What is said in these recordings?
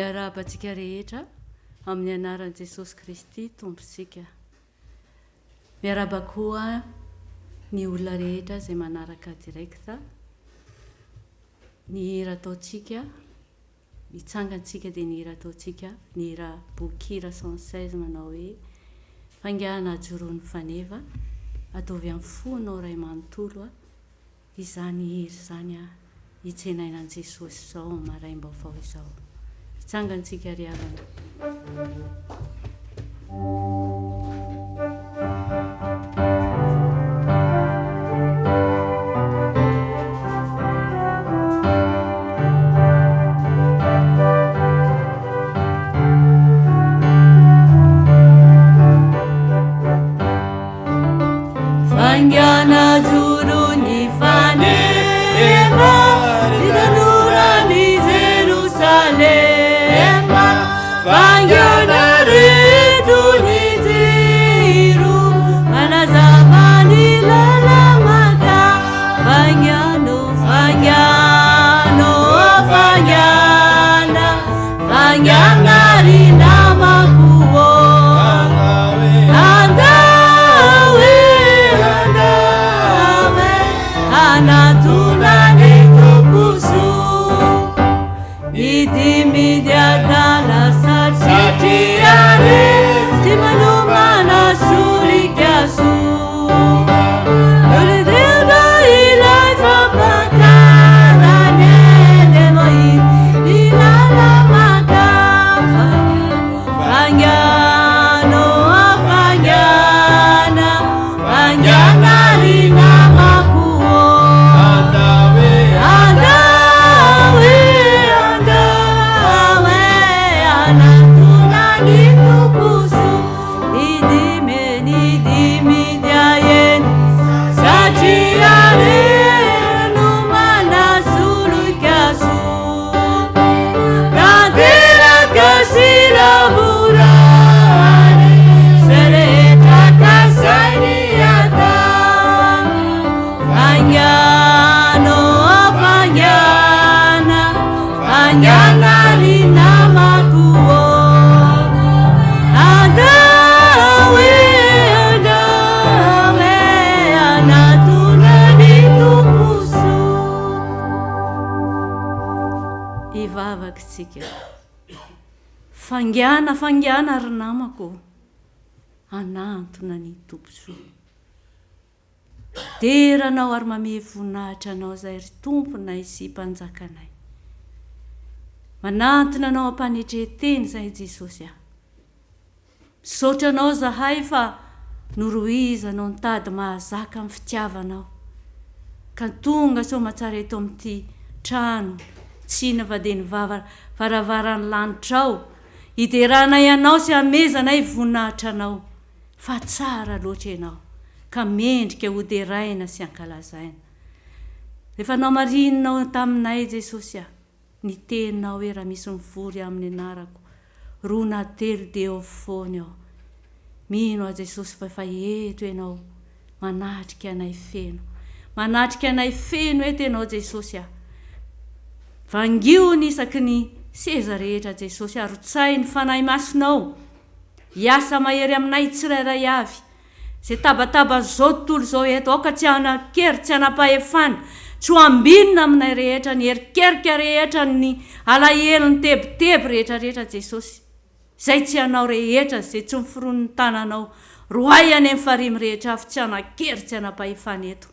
Miarahaba antsika rehetra amin'ny anaran'i Jesosy Kristy Tompontsika. Miarahaba koa ny olona rehetra izay manaraka direct ny hira ataontsika, mitsangantsika dia ny hira ataontsika, ny hira boky hira 116 manao hoe Faingàna ajoroan'ny faneva, ataovy amin'ny fonao iray manontolo Izany hira izany a hitsenaina an'i Jesosy izao amin'ny maraim-baovao izao. Hitsangantsika ry havana. Faingana joro ny faneva, ry tanoran'i Jerosalema. Faingana reto ny jiro, manazava ny lala-maka. Faingano, faingano, faingana, faingana ry namako ô. Andao e, andao e, hanatona ny Tompo soa. Ny dimy dia adala satria re tsy manomana solika soa. Nolindrindra ilay fampakarana dia mahita ny lala-maka. Faingano, faingana, faingana ry namako ô. Andao e, andao e, hanatona ny Tompo soa. Ny dimy e, ny dimy dia eny, satria re no manasoloka soa. Tanteraka sy lavorary izay rehetra kasainy hatao. Faingano, faingana, faingana ry namako ô. Andao e, andao e, hanatona ny Tompo soa. Hivavaka isika. Faingàna, faingàna ry namako ô, hanantona ny Tompo soa. Dera Anao ary mamehy voninahitra Anao izahay ry Tomponay sy Mpanjakanay. Manantona Anao am-panetren-tena izahay Jesosy a. Misaotra Anao zahay fa norohizanao ny tady mahazaka amin'ny fitiavanao ka tonga soamatsara eto amin'ity trano tsy navadian'ny vava varavaran'ny lanitra ao hideranay Anao sy hamezanay voninahitra Anao fa tsara loatra Ianao ka mendrika ho deraina sy ankalazaina. Efa namarininao taminay Jesosy a! Ny teninao hoe raha misy mivory amin'ny anarako roa na telo dia eo afovoany aho. Mino aho Jesosy fa efa eto Ianao manatrika anay feno. Manatrika anay feno eto Ianao Jesosy ah. Vangio ny isaky ny seza rehetra Jesosy arotsahy ny Fanahy Masinao hiasa mahery aminay tsirairay avy. Izay tabataban'izao tontolo izao eto, aoka tsy hanan-kery, tsy hanam-pahefana, tsy ho ambinina aminay rehetra ny erikerika rehetra, ny alahelo, ny tebiteby rehetra rehetra Jesosy. Izay tsy Anao rehetra, izay tsy noforonin'ny tananao, roahy any amin'ny farihy mirehitra afo, tsy hanan-kery, tsy hanam-pahefana eto.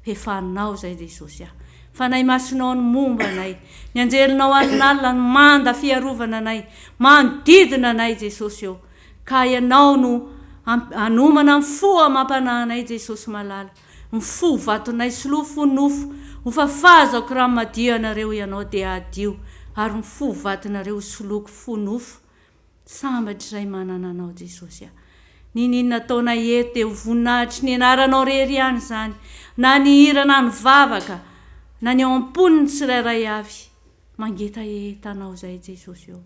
Efa Anao izay Jesosy ah. Fanahy Masinao no momba anay. Ny anjelinao alinalina no manda fiarovana anay, manodidina anay Jesosy ô. Ka Ianao no hanomana ny fo amam-panahy anay Jesosy malala. Ny fo vatonay soloa fo nofo, ho fafazako rano madio anareo Ianao dia hadio, ary ny fo vatonareo ho soloiko fo nofo. Sambatra izay manana Anao Jesosy a. Niniana ataonay eto dia ho voninahitry ny anaranao rery ihany izany, na ny hira na ny vavaka, na ny ao am-pon'ny tsirairay avy. Mangetaheta Anao izay Jesosy ô.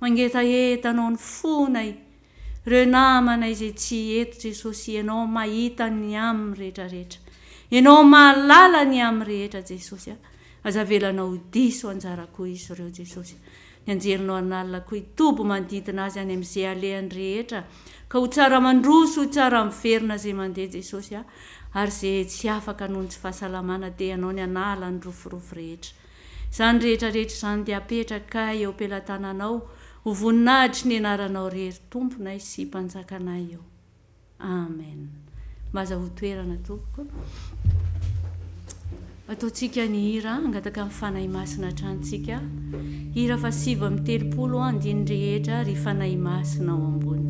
Mangetaheta Anao ny fonay, ireo namanay izay tsy eto Jesosy, Ianao mahita ny aminy rehetrarehetra. Ianao mahalala ny aminy rehetra Jesosy a. Aza avelanao ho diso anjara koa izy ireo Jesosy. Ny anjelinao an'alina koa hitoby manodidina azy any amin'izay alehany rehetra ka ho tsara mandroso ho tsara miverina izay mandeha Jesosy a! Ary izay tsy afaka noho ny tsy fahasalamana dia Ianao ny hanala ny rofirofy rehetra. Izany rehetra rehetra izany dia apetrakay eo am-pelatananao ho voninahitry ny anaranao rery Tomponay sy Mpanjakanay eo. Amen. Mazahoa toerana tompoko. Ataontsika ny hira, angataka amin'ny Fanahy Masina hatrany tsika. Hira fa 39 andininy rehetra ry Fanahy Masina ao ambony.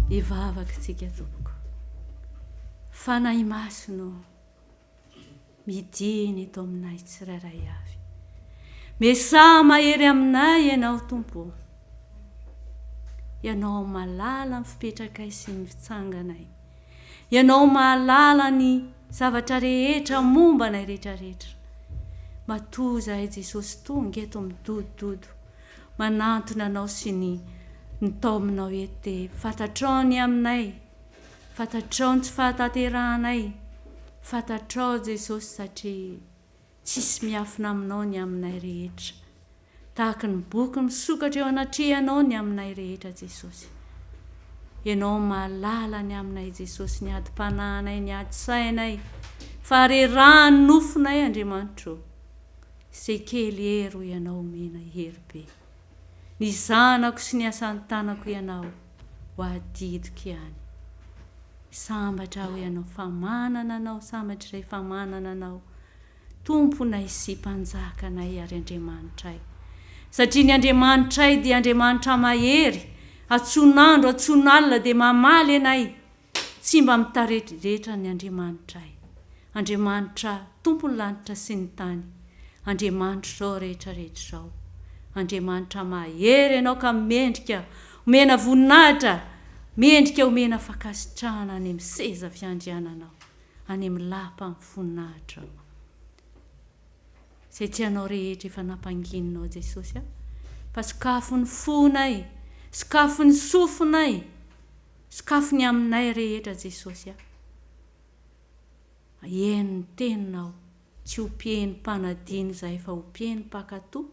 Hivavaka tsika tompoko. Fanahy Masina ô, midina eto aminay tsirairay avy. Mesaha mahery aminay Ianao Tompo ô. Ianao mahalala ny fipetrakay sy ny fitsanganay. Ianao mahalala ny zavatra rehetra momba anay rehetra rehetra. Matoa izahay Jesosy tonga eto midodododo manantona anao sy ny ny taominao eto dia fantatrao ny aminay, fantatrao ny tsy fahatanterahanay, fantatrao Jesosy satria tsisy miafina aminao ny aminay rehetra. Tahaka ny boky misokatra eo anatrehanao ny aminay rehetra Jesosy. Ianao mahalala ny aminay Jesosy, ny adim-panahinay, ny adi-sainay, faharerahan'ny nofonay Andriamanitro ô. Izay kely hery hoy Ianao omena hery be. Ny zanako sy ny asan'ny tanako Ianao ho adidiko ihany. Sambatra aho Ianao fa manana Anao, sambatra izay fa manana Anao. Tomponay sy Mpanjakanay ary Andriamanitray. Satria ny Andriamanitray dia Andriamanitra mahery, atson'andro atson'alina dia mamaly anay, tsy mba mitaredretra ny Andriamanitray. Andriamanitra Tompon'ny lanitra sy ny tany, Andriamanitr'izao rehetra rehetra izao. Andriamanitra mahery Ianao ka mendrika omena voninahitra, mendrika omena fankasitrahana any amin'ny seza fiandriananao. any amin'ny lapan'ny voninahitrao. Izay tianao rehetra efa nampangininao Jesosy a. Fa sokafo ny fonay, sokafo ny sofinay, sokafo ny aminay rehetra Jesosy a. Heno ny teninao, tsy ho mpiheno mpanadino izahay fa ho mpiheno mpankatò,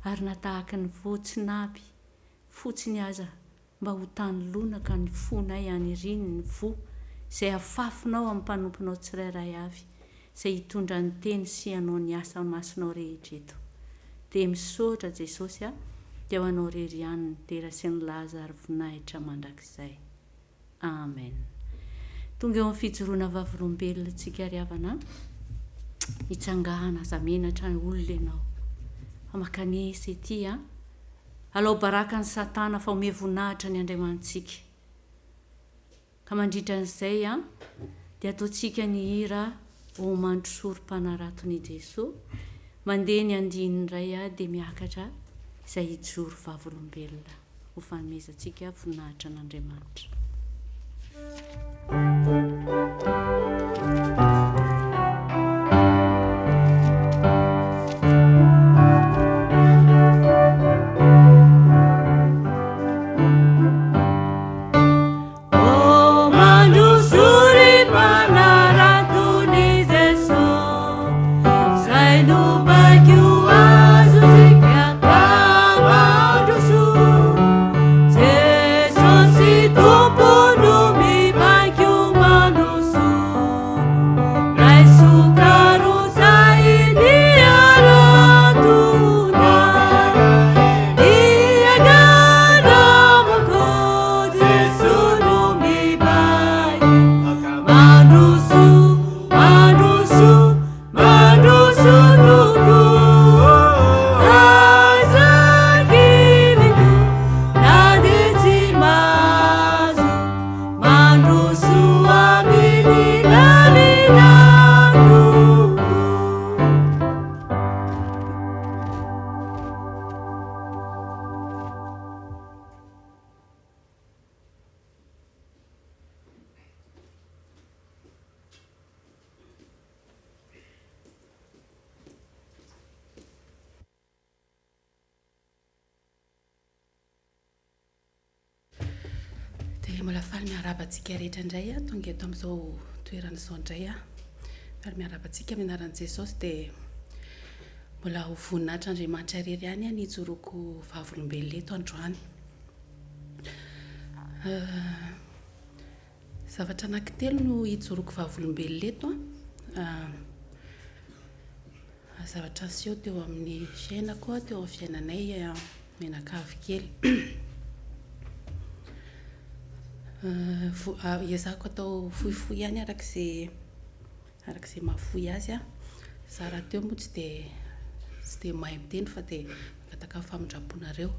ary na tahaky ny voan-tsinaby fotsiny aza mba ho tany lonaka ny fonay aniriany ny voa izay afafinao amin'ny mpanomponao tsirairay avy izay hitondra ny teny sy hanao ny asa masinao rehetra eto. Dia misaotra Jesosy a, dia ho anao irery ihany ny dera sy ny laza ary voninahitra mandrakizay. Amen. Tonga eo amin'ny fijoroana vavolombelona tsika ry havana. Mitsangàna, aza menatra ny olona ianao. Fa makanesa ety a. Alao baraka ny satana fa omeo voninahitra ny Andriamanitsika. Ka mandritra an'izay a, dia ataontsika ny hira O mandrosoa ry mpanaraton' i Jesoa. Mandeha ny andininy iray a dia miakatra izay hijoro vavolombelona. ho fanomezantsika voninahitra an'Andriamanitra. Dia mbola faly miarahaba antsika rehetra indray aho tonga eto amin'izao toerana izao indray aho. Faly miarahaba antsika amin'ny anaran'i Jesosy dia mbola ho voninahitr'Andriamanitra irery ihany aho ny hijoroako vavolombelona eto androany. Zavatra anankitelo no hijoroako vavolombelona eto an. Zavatra niseho teo amin'ny fiainako, teo amin'ny fiainanay mianakavy kely. Ezahako atao fohifohy ihany araka izay araka izay mahafohy azy an. Izaho rahateo moa tsy dia tsy dia mahay miteny fa dia mangataka famindram-ponareo.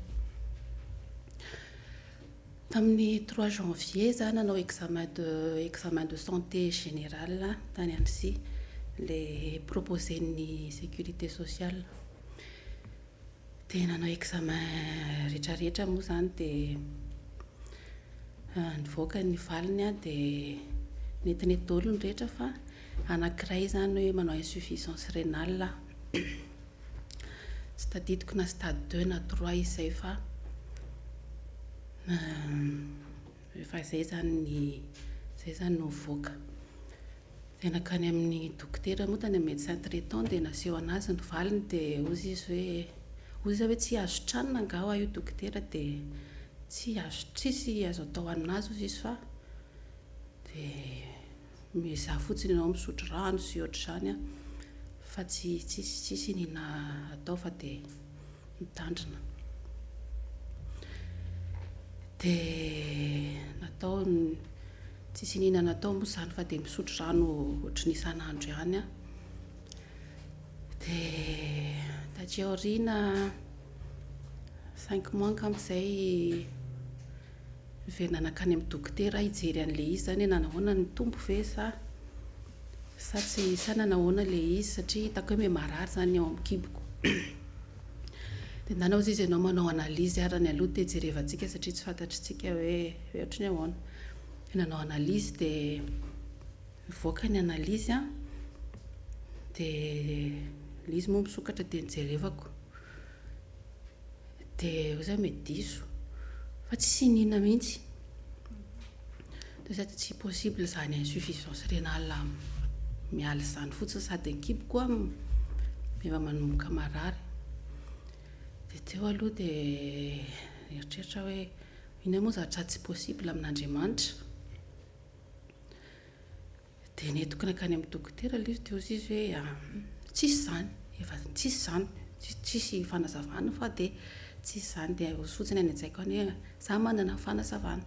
Tamin'ny trois janvier za nanao examen de examen de santé général tany Annecy, le proposer-n'ny sécurité sociale. Dia nanao examen retraretra moa zany dia nivoaka ny valiny an, dia netinety daholo ny rehetra fa anankiray zany hoe manao insuffisance rénale aho. Tsy tadidiko na stade deux na trois izay fa efa izay izany ny izay izany no nivoaka. Dia nankany amin'ny dokotera moa tany amin'ny médecin traitant dia naseho an'azy ny valiny dia hozy izy hoe hozy izy hoe tsy azo tranona angaha hoa io dokotera dia tsy azo tsisy azo atao an'azy hozy izy fa dia Miezaha fotsiny ianao misotro rano sy ohatr'izany an, fa tsy tsisy tsisy iniana atao fa dia mitandrina. Dia natao ny, tsisy iniana natao moa izany fa dia misotro rano ohatry ny isan'andro ihany aho. Dia taty aoriana cinq mois angamba izay. Niverina nankany amin'ny dokotera aho hijery an'ilay izy izany hoe nanahoana, nitombo ve sa sa tsy sa nanahoana ilay izy satria hitako hoe miha-marary izany ny ao amin'ny kiboko. Dia ndana hozy izy ianao manao analyse arany aloha dia jerevantsika satria tsy fantatritsika hoe hoe ohatry ny ahoana. Dia nanao analyse dia nivoaka ny analyse an, dia ilay izy moa misokatra dia nojerevako. Dia hoy izaho mety diso fa tsisy iniana mihitsy. Dia sady tsy possible izany insuffisance rénale miala izany fotsiny sady ny kiboko an efa manomboka marary. Dia teo aloha dia nieritreritra hoe inona moa zavatra tsy possible amin'Andriamanitra. Dia nentiko nankany amin'ny dokotera ilay izy dia hoy izy hoe tsisy izany, efa tsisy izany, tsisy fanazavana fa dia tsisy izany. Dia hoy fotsiny any an-tsaiko any hoe izaho manana ny fanazavana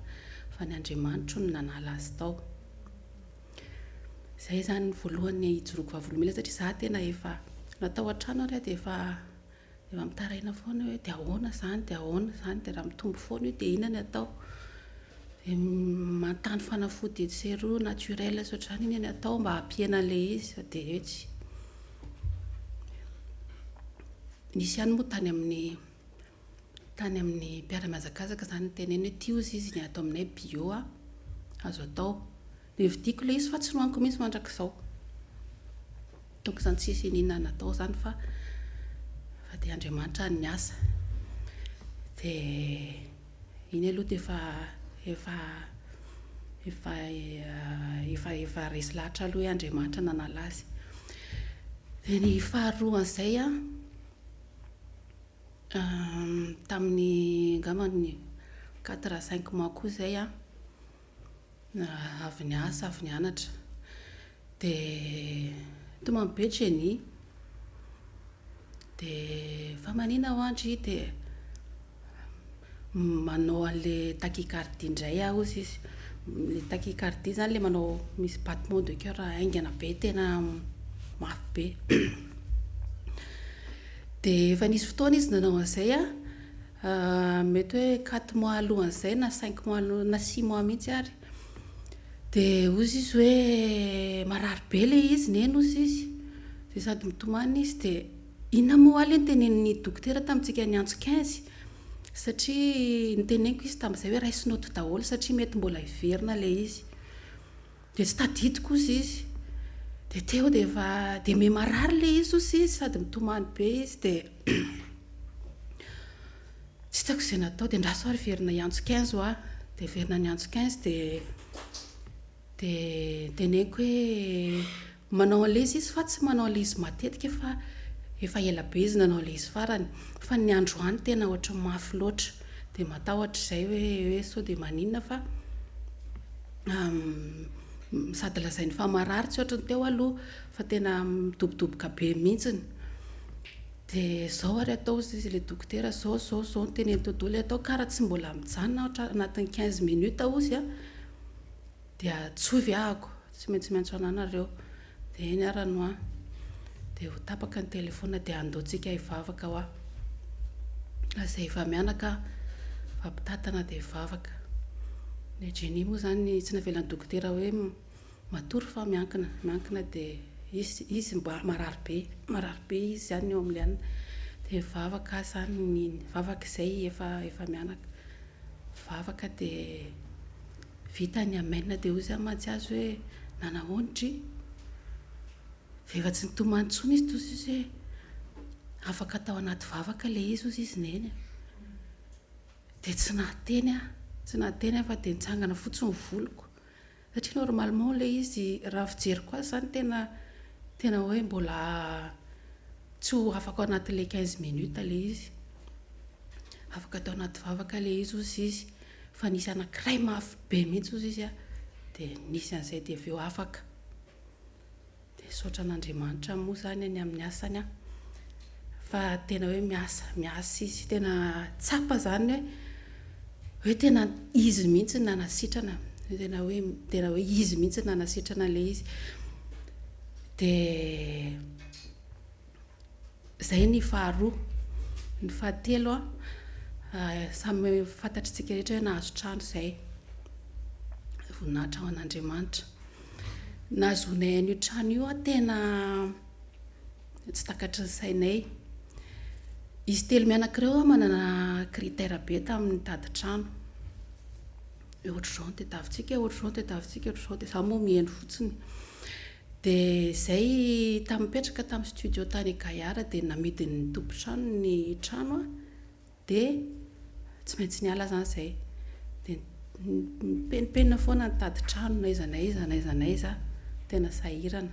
fa ny Andriamanitro no nanala azy tao. Izay izany ny voalohany hijoroako vavolombelona satria izaho tena efa natao an-trano ary aho dia efa Efa mitaraina foana hoe dia ahoana izany, dia ahoana izany, dia raha mitombo foana io dia inona ny atao? Dia manontany fanafody etsy sy eroa, naturel sy ohatr'izany, inona ny atao mba hampihena an'ilay izy fa dia hoe tsy. Nisy ihany moa tany amin'ny tany amin'ny mpiara-mihazakazaka izany niteneny hoe ity hozy izy ny ato aminay bio a, azo atao. Dia novidiako ilay izy fa tsy nohaniko mihitsy mandrak'izao. Donc izany tsisy iniana natao izany fa fa dia Andriamanitra no niasa. Dia iny aloha dia efa efa efa efa efa resy lahatra aloha hoe Andriamanitra nanala azy. Dia ny faharoan'izay an, tamin'ny angamba ny quatre à cinq mois koa izay an, Avy niasa, avy nianatra. Dia nitomany be Jenny. Dia fa manina hoa ndry dia manao an'ilay tachycardie indray aho hozy izy. Ilay tachycardie izany ilay manao misy battement de coeur haingana be tena mafy be. Dia efa nisy fotoana izy nanao an'izay an. Mety hoe quatre mois alohan'izay na cinq mois aloha na six mois mihitsy ary. Dia hozy izy hoe marary be ilay izy neny hozy izy. Dia sady mitomany izy dia inona moa hoa ilay notenenin'ny dokotera tamintsika niantso quinze? Satria noteneniko izy tamin'izay hoe raiso note daholo satria mety mbola hiverina ilay izy. Dia tsy tadidiko hozy izy. Dia teo dia efa dia miha marary ilay izy hozy izy sady mitomany be izy dia tsy hitako izay natao dia andraso ary hiverina hiantso quinze hoa. Dia niverina niantso quinze dia dia teneniko hoe manao an'ilay izy izy fa tsy manao an'ilay izy matetika fa efa ela be izy nanao an'ilay izy farany fa ny androany tena ohatran'ny mafy loatra dia matahotra izay hoe hoe sao dia maninona fa Sady lazainy fa marary tsy ohatry ny teo aloha fa tena midobodoboka be mihitsiny. Dia izao ary atao hozy izy ilay dokotera, izao izao izao no teneno teo daholo atao ka raha tsy mbola mijanona aho anatin'ny quinze minutes hozy an, dia antsoy ahako, tsy maintsy miantso anah nareo. Dia eny ara no an. Dia ho tapaka ny telephone dia andao tsika hivavaka hoa. Izay efa mianaka fampitantana dia hivavaka. Ny Jenny moa izany tsy navelan'ny dokotera hoe matory fa miankina, miankina dia izy izy mba marary be, marary be izy izany eo amin'ilay anona. Dia mivavaka aho izany, nivavaka izay efa efa mianaka. Mivavaka dia. Vita ny amen dia hoy za mantsy azy hoe nanahoana dry? Dia efa tsy nitomany intsony izy toa izy hoe afaka tao anaty vavaka ilay izy hozy izy neny a. Dia tsy nahateny aho, tsy nahateny aho fa dia nitsangana fotsiny ny voloko. Satria normalement ilay izy raha fijeriko azy izany tena tena hoe mbola tsy ho afaka ao anatin'ilay quinze minutes ilay izy. Afaka tao anaty vavaka ilay izy hozy izy. Fa nisy anankiray mafy be mihitsy hozy izy dia nisy an'izay dia avy eo afaka. Dia misaotra an'Andriamanitra moa izany any amin'ny asany aho. Fa tena hoe miasa, miasa izy. Tena tsapa izany hoe hoe tena izy mihitsy no nanasitrana. Tena hoe tena hoe izy mihitsy no nanasitrana ilay izy. Dia Izay ny faharoa. Ny fahatelo, samy fantatr'isika rehetra hoe nahazo trano izay. Voninahitra ho an'Andriamanitra. Nahazoanay an'io trano io tena tsy takatry ny sainay. Izy telo mianaka ireo manana critère be tamin'ny nitady trano. Hoe ohatr'izao no tadiavintsika, ohatr'izao no tadiavintsika, ohatr'izao. Dia izaho moa mihaino fotsiny. Dia izay tamin'ny mipetraka tamin'ny studio tany Gaillard dia namidin'ny tompon-trano ny trano an. Dia tsy maintsy niala izany izay. Dia nipenimpenina foana nitady trano n'aiza n'aiza n'aiza n'aiza, tena sahirana.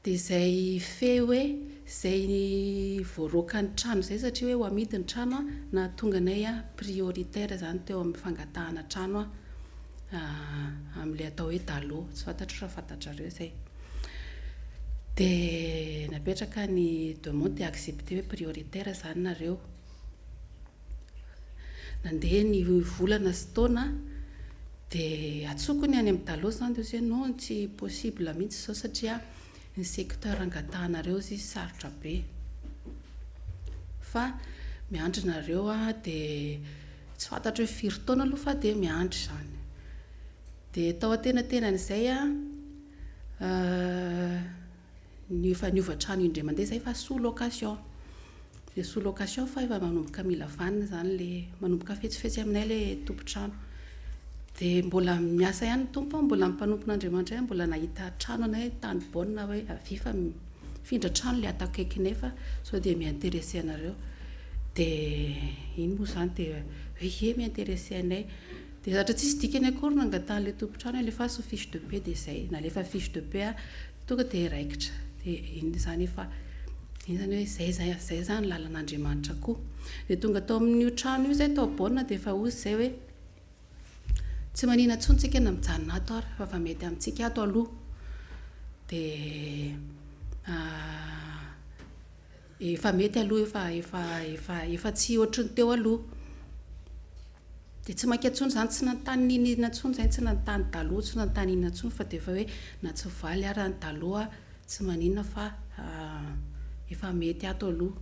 Dia izay fe hoe izay voaroaka ny trano izay satria hoe ho amidy ny trano nahatonga anay prioritaire izany teo amin'ny fangatahana trano amin'ilay atao hoe Dalo. Tsy fantatro raha fantatrareo izay. Dia napetraka ny demande dia accepté hoe prioritaire izany nareo. Nandeha ny volana sy taona dia antsoiko ny any amin'ny Dalo izany dia hoy izy hoe non tsy possible mihitsy izao satria ny secteur angatahanareo izy sarotra be fa miandry nareo dia tsy fantatro hoe firy taona aloha fa dia miandry izany. Dia tao antenatenan'izay Ny efa niova trano indray mandeha izay fa sous location. Dia sous location fa efa manomboka mila vanona izany ilay, manomboka fetsifetsy aminay ilay tompon-trano. Dia mbola miasa ihany ny Tompo, mbola ny mpanompon'Andriamanitra ihany mbola nahita trano anay tany Bonne hoe avia fa mifindra trano ilay ato akaikinay fa sao dia mi-intéresser anareo. Dia iny moa izany dia hoe ie mi-intéresser anay. Dia zavatra tsisy dikany akory no angatahan'ilay tompon-trano hoe alefaso fiche de paie dia izay. Nalefa fiche de paie tonga dia raikitra. Dia iny izany efa, iny izany hoe izay izay, izay izany lalan'Andriamanitra koa. Dia tonga tao amin'io trano io izay tao Bonne dia efa hozy izay hoe tsy manina intsony tsika na mijanona ato ary fa efa mety amintsika ato aloha. Dia efa mety aloha efa efa efa efa tsy ohatry ny teo aloha. Dia tsy maika intsony izany, tsy nanontany n'inon'inona intsony izahay, tsy nanontany dalo, tsy nanontany inona intsony fa dia efa hoe na tsy mivaly ara ny dalo tsy maninona fa efa mety ato aloha.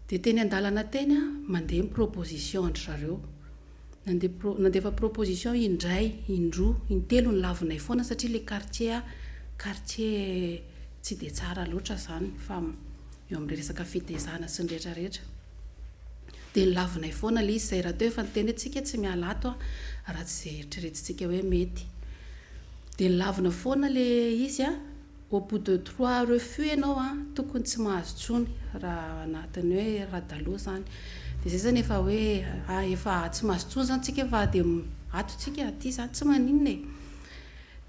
Dia teny an-dalana teny mandeha ny proposition an-dry zareo. Nandeha pro, nandefa proposition indray, indroa, intelo nolavinay foana satria ilay quartier quartier tsy dia tsara loatra izany fa eo amin'ilay resaka fitezana sy ny rehetra rehetra. Dia nolavinay foana ilay izy, izay rahateo efa niteny hoe tsika tsy miala ato raha tsy izay eritreretintsika hoe mety. Dia nolavina foana ilay izy an, au bout de trois refus ianao an, tokony tsy mahazo intsony raha anatin'ny hoe radalo izany. Dia izay izany efa hoe efa tsy mahazo intsony izany tsika fa dia ato tsika aty izany tsy maninona e.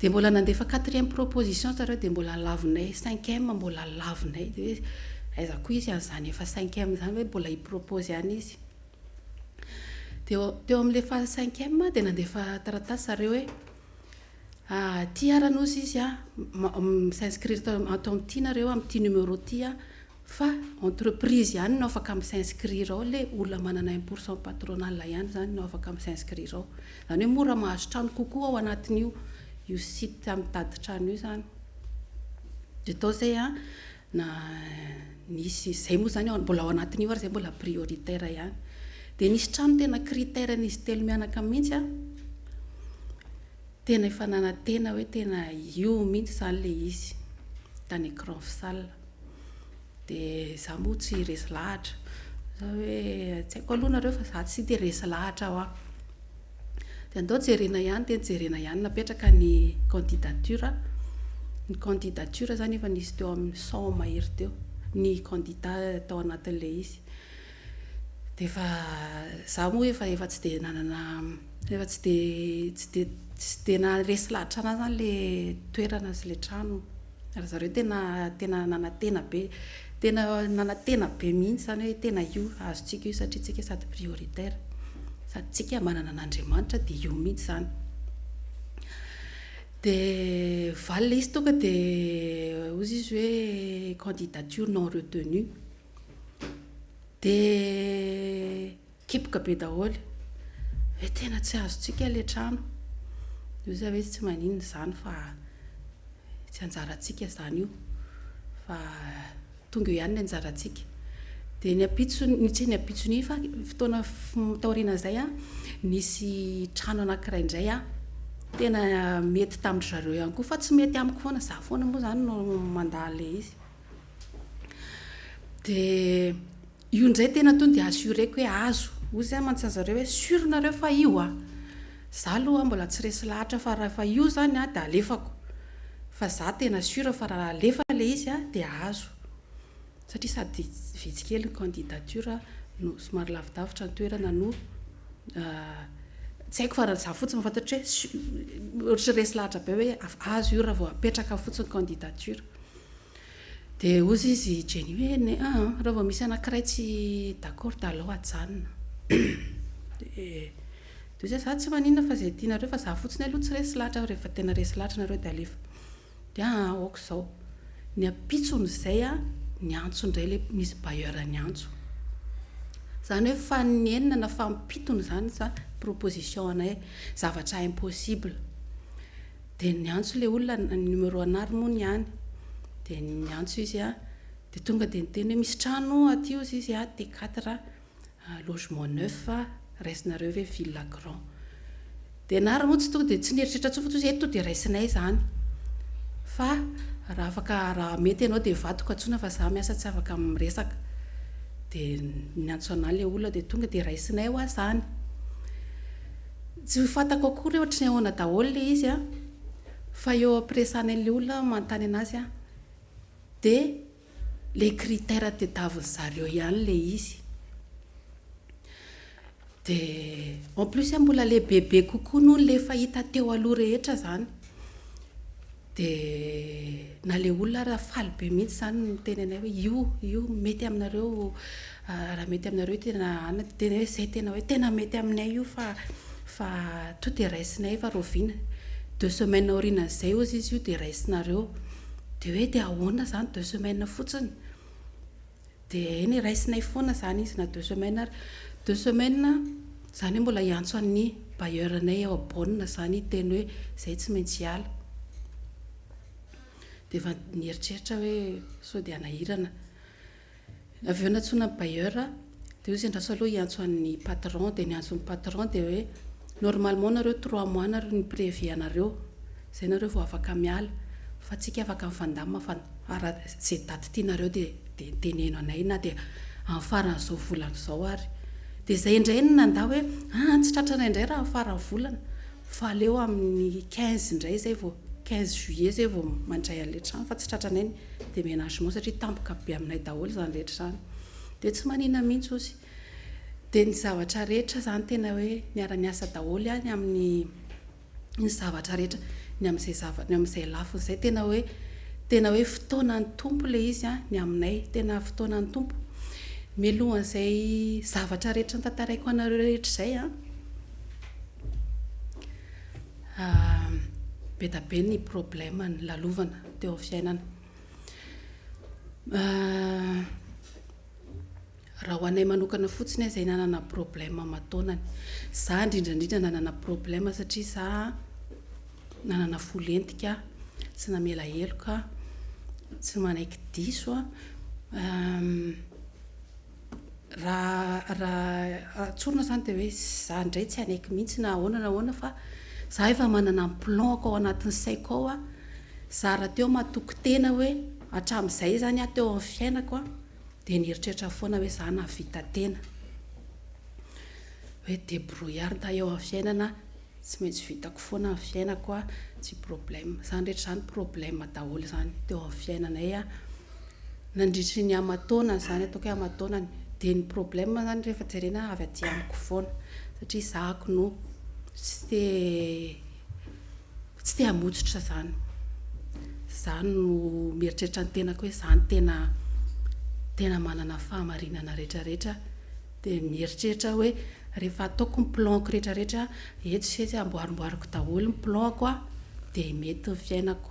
Dia mbola nandefa quatrième proposition zareo dia mbola lavinay, cinquième mbola lavinay, dia hoe aiza koa izy an'izany efa cinquième izany hoe mbola hi-propose ihany izy. Dia teo amin'ilay faha cinquième dia nandefa taratasy zareo hoe aty ara nosy izy an, mi-s'inscrire ato amin'ity nareo amin'ity numéro ity an, Fa entreprise ihany no afaka mi-s'inscrire ao, le olona manana un pour cent patronal ihany zany no afaka mi-s'inscrire ao. Zany hoe mora mahazo trano kokoa ao anatin'io io site mitady trano io zany. De tao zay an, na nisy, zay moa zany mbola ao anatin'io ary zay mbola prioritaire ihany. De nisy trano tena critère-n'izy telo mianaka mihitsy an, tena efa nanantena hoe tena io mihitsy zany le izy, tany Cranfsal. Dia za moa tsy resy lahatra. Za hoe tsy haiko aloha nareo fa za tsy dia resy lahatra hoa. Dia andao jerena ihany, dia nojerena ihany napetraka ny candidature. Ny candidature izany efa nisy teo amin'ny 100 mahery teo ny candidat tao anatin'ilay izy. Dia efa za moa efa efa tsy dia nanana efa tsy dia tsy dia tsy dia naharesy lahatra anahy izany ilay toerana sy ilay trano. Ry zareo tena tena nanantena be, tena nanantena be mihitsy izany hoe tena io azontsika io satria tsika sady prioritaire, sady tsika manana an'Andriamanitra dia io mihitsy izany. Dia valy ilay izy tonga dia hozy izy hoe candidature non retenue. Dia kepoka be daholo hoe tena tsy azontsika ilay trano. Hoy izaho hoe tsy maninona izany fa Tsy anjarantsika izany io fa tonga eo ihany ny anjarantsika. Dia ny ampitsony, tsy ny ampitson'iny fa fotoana taorianan'izay an, nisy trano anankiray indray an, tena mety tamin-dry zareo ihany koa fa tsy mety amiko foana, izaho foana moa izany no mandà an'ilay izy. Dia io indray tena tonga dia assureko hoe azo. Hoy izaho mantsy an-dry zareo hoe sûr nareo fa io an? Za aloha mbola tsy resy lahatra fa raha efa io zany a de alefako. Fa za tena sûr fa raha alefa le izy a de azo. Satria sady vitsy kely ny candidature no somary lavidavitra ny toerana no tsy haiko fa raha za fotsiny mahafantatra hoe ohatry resy lahatra be hoe azo io raha vao apetraka fotsiny candidature. Dia hozy izy Jenny hoe ne aa raha vao misy anankiray tsy d'accord dia aleo ajanona. Dia hozy aho za tsy maninona fa izay tianareo fa za fotsiny aloha tsy resy lahatra rehefa tena resy lahatra nareo dia alefa. Dia aa aoka izao. Ny ampitson'izay niantso indray ilay nisy bailleur niantso. Izany hoe faninenina na fampitony izany za proposition anay, zavatra impossible. Dia niantso ilay olona, ny numéro an'ary moa ny any. Dia niantso izy an, dia tonga dia niteny hoe misy trano aty hozy izy an, T4. Logement neuf raisinareo ve villa grand? Dia nary moa tsy tonga dia tsy nieritreritra intsony fa tonga dia eto dia raisinay izany fa raha afaka raha mety ianao dia vadiko antsoina fa za miasa tsy afaka miresaka. Dia niantso anah ilay olona dia tonga dia raisinay hoa izany. Tsy fantako akory hoe ohatry ny ahoana daholo ilay izy an, fa eo am-piresahana an'ilay olona manontany an'azy aho dia Le critère tedavin zareo ihany le izy. De en plus mbola le bebe kokoa noho le efa hita teo aloha rehetra zany. De na le olona ara faly be mihitsy zany miteny anay hoe io io mety aminareo raha mety aminareo io tena an, tena hoe zay tena hoe tena mety aminay io fa fa to de raisinay fa rahoviana? Deux semaines aorianan'izay hozy izy io de raisinareo. Dia hoe dia ahoana izany deux semaines fotsiny? Dia eny e, raisinay foana izany izy na deux semaines ary. Deux semaines, izany hoe mbola hiantso an'ny bailleur-nay ao Bonn izany hiteny hoe izay tsy maintsy hiala. Dia efa nieritreritra hoe sao dia hanahirana. Avy eo nantsoina ny bailleur dia hoy izy andraso aloha hiantso an'ny patron dia niantso ny patron dia hoe normalement nareo trois mois nareo ny préavis anareo zay nareo vao afaka miala fa tsika afaka mifandamina fa raha ze daty tianareo dia dia teneno anay na dia amin'ny faran'izao volana izao ary dia zay indray no nandà hoe aa tsy tratranay indray raha amin'ny faran'ny volana fa aleo amin'ny quinze indray zay vao quinze juillet zay vao mandray an'ilay trano fa tsy tratranay ny Déménagement satria tampoka be aminay daholo izany rehetra izany. Dia tsy manina mihitsy ozy. Dia ny zavatra rehetra izany tena hoe niara-niasa daholo ihany amin'ny ny zavatra rehetra, ny amin'izay zava, ny amin'izay lafiny izay tena hoe tena hoe fotoanan'ny Tompo ilay izy an, ny aminay, tena fotoanan'ny Tompo. Mialohan'izay zavatra rehetra notantaraiko anareo rehetra izay an, Be da be ny problème nolalovana teo amin'ny fiainana. Raha ho anay manokana fotsiny izay nanana problème aman-taonany. Za indrindra indrindra nanana problème satria za nanana fo lentika, tsy namela heloka, tsy manaiky diso. Raha raha tsorina izany dia hoe za indray tsy hanaiky mihitsy na ahoana na ahoana fa za efa manana ny plan-ko ao anatin'ny saiko ao an, za rahateo matoky tena hoe hatramin'izay izany aho teo amin'ny fiainako an, dia nieritreritra foana hoe za nahavita tena, hoe debrouillard aho eo amin'ny fiainana, tsy maintsy vitako foana ny fiainako an, tsy problème. Izany rehetra izany problème daholo izany teo amin'ny fiainanay an. Nandritry ny aman-taonany izany, ataoko hoe aman-taonany, dia ny problème izany rehefa jerena avy aty amiko foana, satria zahako no tsy te tsy te hamotsotra izany. Za no mieritreritra ny tenako hoe za no tena tena manana fahamarinana rehetra rehetra, dia mieritreritra hoe rehefa ataoko ny plan-ko rehetra rehetra, etsy sy etsy amboarimboariko daholo ny plan-ko an, dia mety ny fiainako.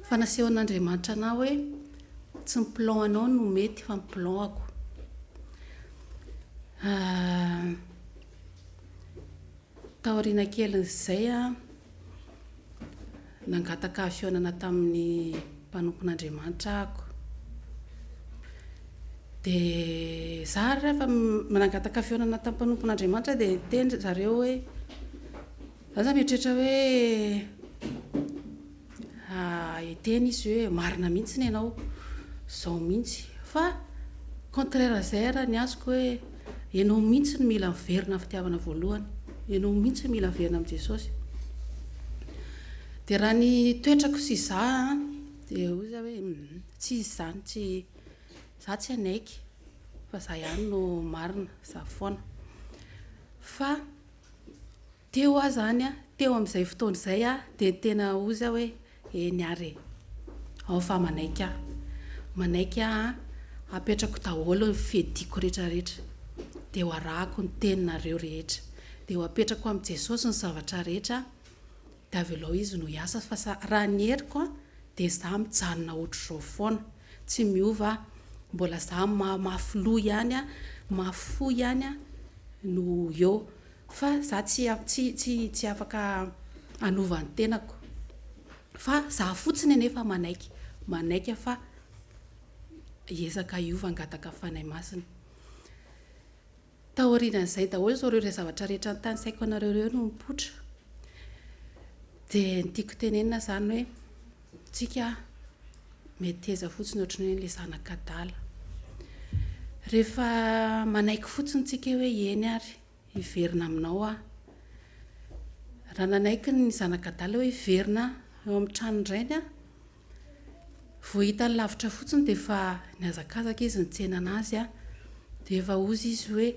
Fa nasehon'Andriamanitra anah hoe tsy ny plan anao no mety fa ny plan-ko. Taoriana kelin'izay aho nangataka fihaonana tamin'ny mpanompon'Andriamanitra ahako. Dia za ary rehefa nangataka fihaonana tamin'ny mpanompon'Andriamanitra dia niteny ry zareo hoe Za zany mieritreritra hoe hiteny izy hoe marina mihitsy ny anao, zao mihitsy. Fa contraire an'izay ary ny azoko hoe ianao mihitsy no mila miverina amin'ny fitiavana voalohany, ianao mihitsy no mila miverina amin'i Jesosy. Dia raha ny toetrako sy za an. Dia hoy za hoe hum, tsy izy izany, tsy, za tsy hanaiky fa za ihany no marina, za foana. Fa teo aho izany an, teo amin'izay fotoana izay aho dia tena hoy za hoe eny ary e, ao fa manaiky aho. Manaiky aho an, apetrako daholo ny fiadiako rehetra rehetra, dia ho arahako ny teninareo rehetra, dia ho apetrako amin'i Jesosy ny zavatra rehetra, Dia avelao izy no hiasa fa sa raha ny heriko an dia za mijanona ohatr'izao foana, tsy miova aho, mbola za mafy loha ihany an, mafy fo ihany an no eo fa za tsy tsy tsy tsy afaka hanova ny tenako fa za fotsiny anefa manaiky, manaiky aho fa hiezaka hiova hangataka Fanahy Masina. Taorian'izay daholo izao ireo zavatra rehetra notanisaiko anareo ireo no nipoitra. Dia ny tiako tenenina izany hoe tsika meteza fotsiny ohatran'ny hoe ilay zanak'adala. Rehefa manaiky fotsiny tsika hoe eny ary hiverina aminao aho. Raha nanaiky ny zanak'adala hoe hiverina eo amin'ny tranon-drainy aho, Vao hitany lavitra fotsiny dia efa nihazakazaka izy nitsena anazy a! Dia efa hozy izy hoe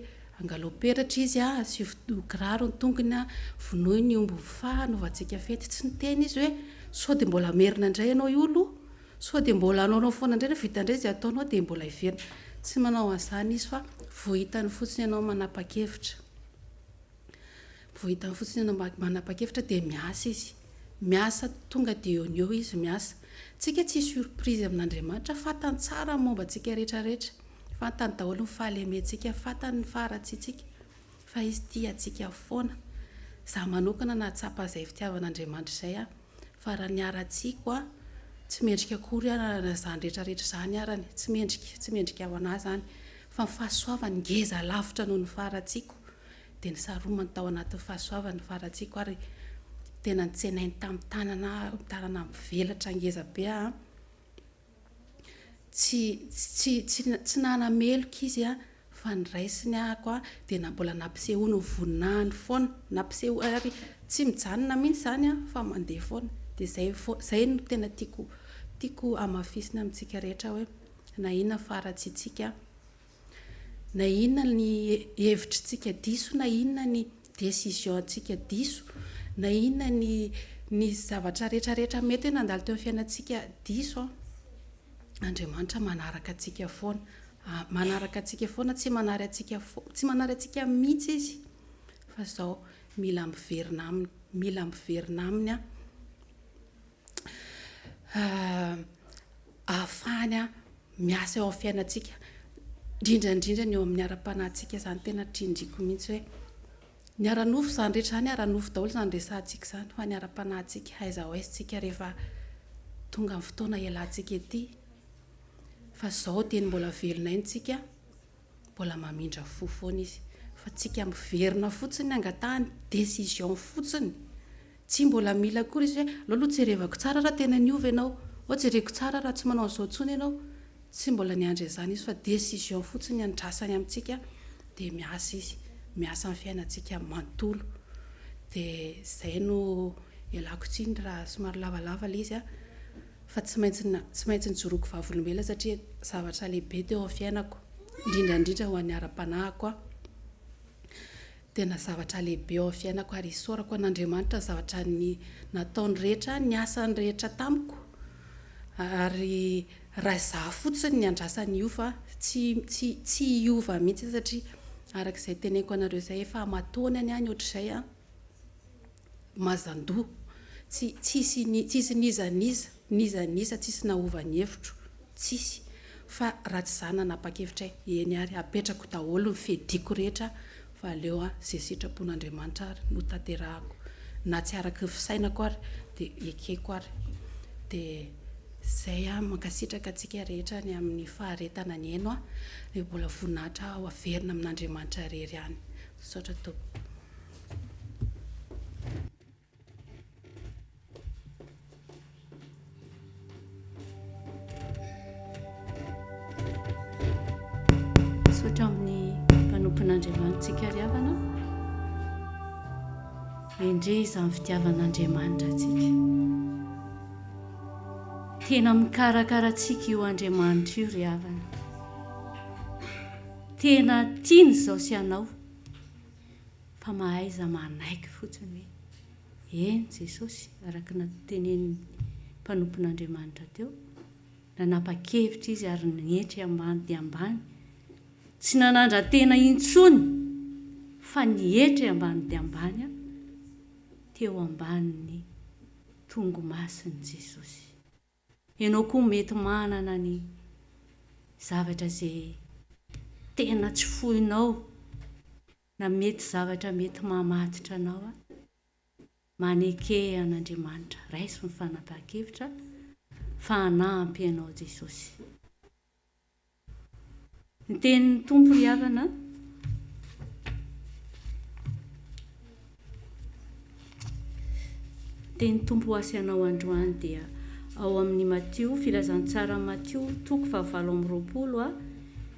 angalao peratra izy a, asio kiraro ny tongony a, vonoy ny omby mifaha anaovantsika fety. Tsy niteny izy hoe sao dia mbola hamerina indray ianao io aloha, sao dia mbola hanaonao foana indray na vita indray izay ataonao dia mbola hiverina. Tsy manao an'izany izy fa vao hitany fotsiny ianao manapa-kevitra. Vao hitany fotsiny ianao manapa-kevitra dia miasa izy. Miasa tonga dia eo no eo izy miasa. Tsika tsy surprise amin'Andriamanitra, fantany tsara ny momba antsika rehetra rehetra. Fantany daholo ny fahalementsika, fantany ny faharatsiantsika fa izy tia antsika foana. Za manokana nahatsapa izay fitiavan'Andriamanitra izay aho fa raha ny haratsiako aho tsy mendrika akory aho na izany rehetra rehetra izany arany, tsy mendrika, tsy mendrika ho an'ahy izany fa ny fahasoavany ngeza lavitra noho ny faharatsiako. dia nisaromany tao anatin'ny fahasoavany ny faharatsiako ary tena nitsenainy tamin'ny tanana aho, tanana mivelatra ngeza be aho. Tsy tsy tsy tsy nanameloka izy aho fa niraisiny ahako aho dia na mbola nampisehoany ny voninahiny foana, nampiseho ary tsy mijanona mihitsy izany aho fa mandeha foana. Dia izay fo- izay no tena tiako tiako hamafisina amintsika rehetra hoe na inona faharatsiantsika Na inona ny hevitritsika diso, na inona ny décision-ntsika diso, na inona ny ny zavatra rehetra rehetra mety hoe nandalo teo amin'ny fiainantsika diso an, Andriamanitra manaraka antsika foana. Manaraka antsika foana, tsy manary antsika tsy manary antsika mihitsy Izy. Fa izao, mila miverina Aminy, mila miverina Aminy an, ahafahany miasa eo amin'ny fiainantsika, indrindra indrindra ny eo amin'ny ara-panahintsika izany tena trindriko mihitsy hoe ny ara-nofo izany rehetra izany ara-nofo daholo izany resahantsika izany fa ny ara-panahintsika aiza ho aiza isika rehefa tonga ny fotoana hialantsika ety fa izao teny mbola velona aina isika mbola mamindra fo foana izy fa tsika miverina fotsiny angatahany décision fotsiny Tsy mbola mila akory izy hoe aleo aloha jerevako tsara raha tena niova ianao, ao jereko tsara raha tsy manao an'izao intsony ianao. Tsy mbola niandry an'izany izy fa décision fotsiny andrasany amintsika dia miasa izy, miasa amin'ny fiainantsika manontolo. Dia izay no ialako tsiny raha somary lavalava ilay izy fa tsy maintsy tsy maintsy nijoroako vavolombelona satria zavatra lehibe teo amin'ny fiainako, indrindra indrindra ho an'ny ara-panahiko aho. Tena zavatra lehibe eo amin'ny fiainako ary isaorako an'Andriamanitra ny zavatra ny nataony rehetra, ny asany rehetra tamiko ary raha izaho fotsiny ny andrasany hiova tsy tsy tsy hiova mihitsy aho satria araka izay teneniko anareo izay efa aman-taonany aho ny ohatr'izay an, mazan-doha, tsy tsisy tsisy n'iza n'iza n'iza n'iza tsisy nahova ny hevitro, tsisy fa raha tsy za nanapa-kevitra hoe eny ary apetrako daholo ny fiadiako rehetra fa aleo aho ze sitrapon'Andriamanitra ary no tanterahako na tsy araky ny fisainako ary de ekeko ary de zay aho mankasitraka antsika rehetra ny amin'ny faharetana nihaino ahy de mbola voninahitra ho averina amin'Andriamanitra irery ihany misaotra tompoko. Misaotra amin'ny mpanompon'Andriamanitsika ry havana. Endrey izany fitiavan'Andriamanitra antsika. Tena mikarakara antsika io Andriamanitra io ry havana. Tena tiany izao sy anao fa mahaiza manaiky fotsiny hoe eny Jesosy araka ny tenenin'ny mpanompon'Andriamanitra teo. Nanapa-kevitra izy ary nietry ambany dia ambany, tsy nanandra-tena intsony fa nietry ambany dia ambany teo ambanin'ny tongomasin'i Jesosy. Ianao koa mety manana ny zavatra izay tena tsy foinao na mety zavatra mety mahamatotra anao. Maneke an'Andriamanitra, raiso ny fanapahan-kevitra fa hanampy anao Jesosy. Ny tenin'ny Tompo ry havana Tenin'ny Tompo ho ahy sy anao androany dia ao amin'ny Matio, Filazantsaran'i Matio, toko fahavalo amby 20 a,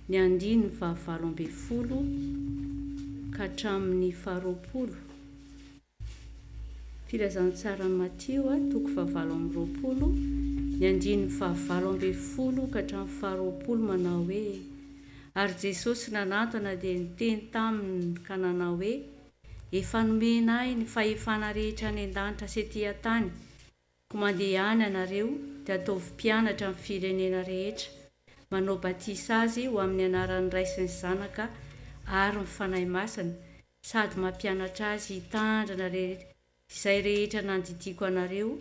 ny andininy fahavalo 18 ka hatramin'ny faharoapolo. Filazantsaran'i Matio, toko fahavalo amby 20, ny andininy fahavalo 18 ka hatramin'ny faharoapolo manao hoe, Ary Jesosy nanantona dia niteny taminy ka nanao hoe, Efa nomena Ahy ny fahefana rehetra any an-danitra sy ety an-tany, koa mandehana ianareo dia ataovy mpianatra ny firenena rehetra, manao batisa azy ho amin'ny anaran'ny Ray sy ny Zanaka ary ny Fanahy Masina, sady mampianatra azy hitandrina izay rehetra nandidiako anareo,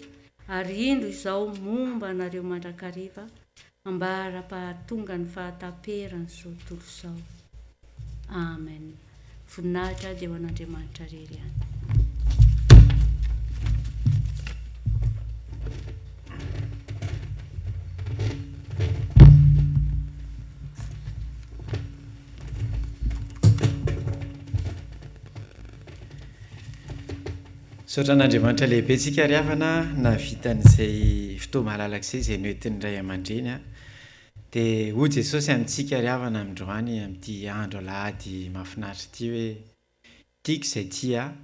ary indro Izaho momba anareo mandrakariva, ambara-pahatonga ny fahataperan'izao tontolo izao. Amen. Voninahitra dia ho an'Andriamanitra irery ihany. Misaotra an'Andriamanitra lehibe tsika ry havana nahavita an'izay fotoa-malalaka izay, izay noentin'ny ray aman-dreny a. Dia hoy Jesosy amintsika ry havana androany amin'ity andro alahady mahafinaritra ity hoe, Tiako izay tia ahy,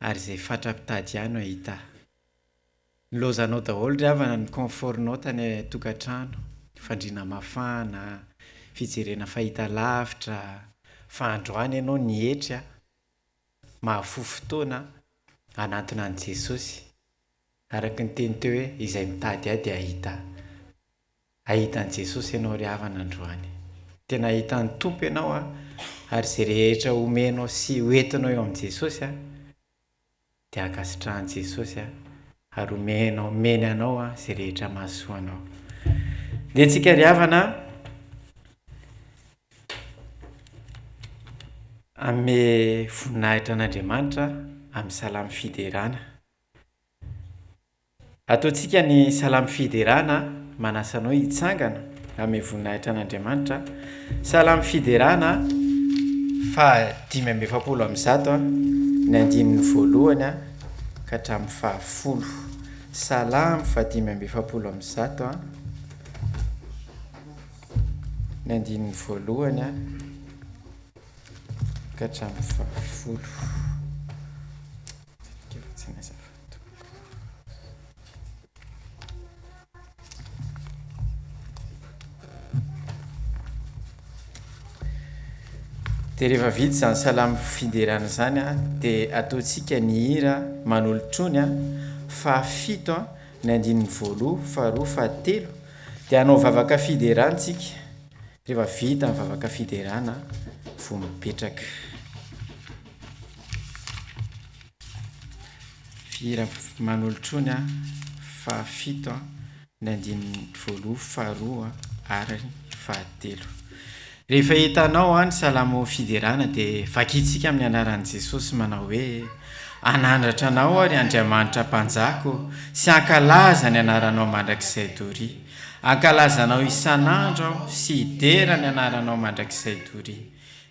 ary izay fatra-pitady ahy no hahita ahy. Nilaozanao daholo ry havana ny confort-nao tany an-tokantrano, fandriana mafana, fijerena fahitalavitra, fa androany ianao nietry an, mahafoy fotoana hanantona an'i Jesosy, araka ny teny teo hoe izay mitady ahy dia hahita ahy. Hahita an'i Jesosy ianao ry havana androany. Tena hahita ny Tompo ianao an, ary izay rehetra omenao sy hoentinao eo amin'i Jesosy an, dia ankasitrahan'i Jesosy ary omenao omeny anao izay rehetra mahasoa anao. Ndeha tsika ry havana hanome voninahitra an'Andriamanitra amin'ny salamo fiderana. Ataontsika ny salamo fiderana, manasa anao hitsangana hanome voninahitra an'Andriamanitra. Salamo fiderana faha 145, ny andininy voalohany ka hatramin'ny fahafolo. Salamo faha 145, ny andininy voalohany ka hatramin'ny fahafolo. Dia rehefa vita izany salamo fiderana izany dia ataontsika ny hira manolotrony fahafito ny andininy voaloha, faharoa, fahatelo dia hanao vavaka fiderana isika rehefa vita ny vavaka fiderana vao mipetraka. Fihira manolotrony fahafito ny andininy voaloha, faharoa ary fahatelo. Rehefa hitanao ny salamo fiderana dia vakintsika amin'ny anaran'i Jesosy manao hoe, Hanandratra anao aho ry Andriamanitra Mpanjaka ô, sy hankalaza ny anaranao mandrakizay doria. Hankalaza anao isan'andro aho sy hidera ny anaranao mandrakizay doria.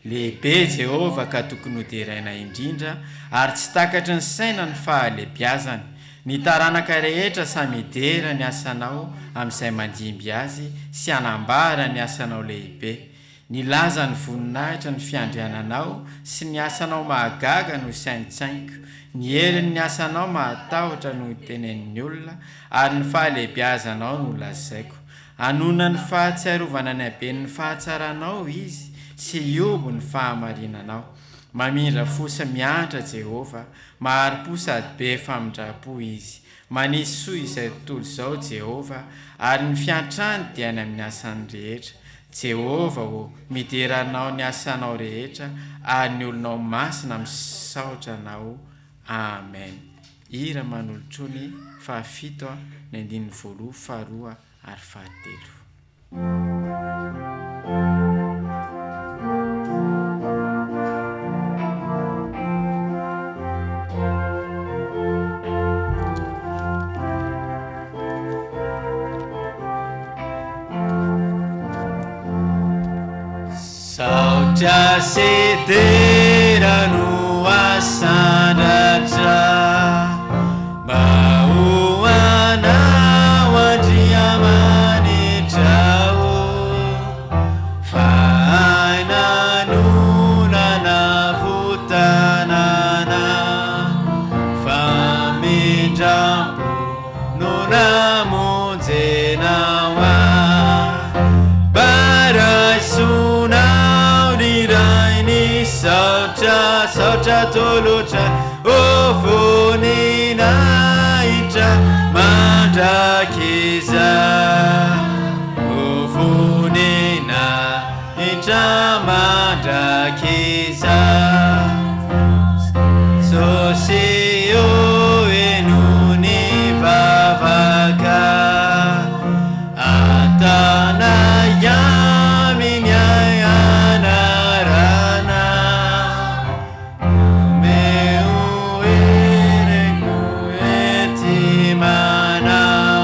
Lehibe Jehovah ka tokony hoderaina indrindra, ary tsy takatry ny saina ny fahalebiazany. Ny taranaka rehetra samy hidera ny asanao amin'izay mandimby azy sy hanambara ny asanao lehibe. Nilaza ny voninahitry ny fiandriananao sy ny asanao mahagaga no saintsainiko. Ny herin'ny asanao mahatahotra no tenenin'ny olona, ary ny fahalehibiazanao no lazaiko. Hanonona ny fahatsiarovana ny haben'ny fahatsaranao izy, sy hihoby ny fahamarinanao. Mamindra fo sy miantra Jehovah, mahari-po sady be famindram-po izy. Manisy soa izay tontolo izao Jehovah, ary ny fiantrany dia any amin'ny asany rehetra. Jehovah ô, midera Anao ny asanao rehetra, ary ny olonao masina misaotra Anao. Amen. Hira manolotrony fahafito ny andininy voaloha, faharoa ary fahatelo. Saotra sy dera no asandratra mba ho anao Andriamanitra ô Fa aina no nanavotana anah Famindrampo no namonjenao ahy Mba raisonao ny Ray ny saotra Saotra atolotra ho voninahitra mandrakizay Ho voninahitra mandrakizay Jesosy ô heno ny vavaka Ataonay aminy anarana Omeo hery ho enti-manao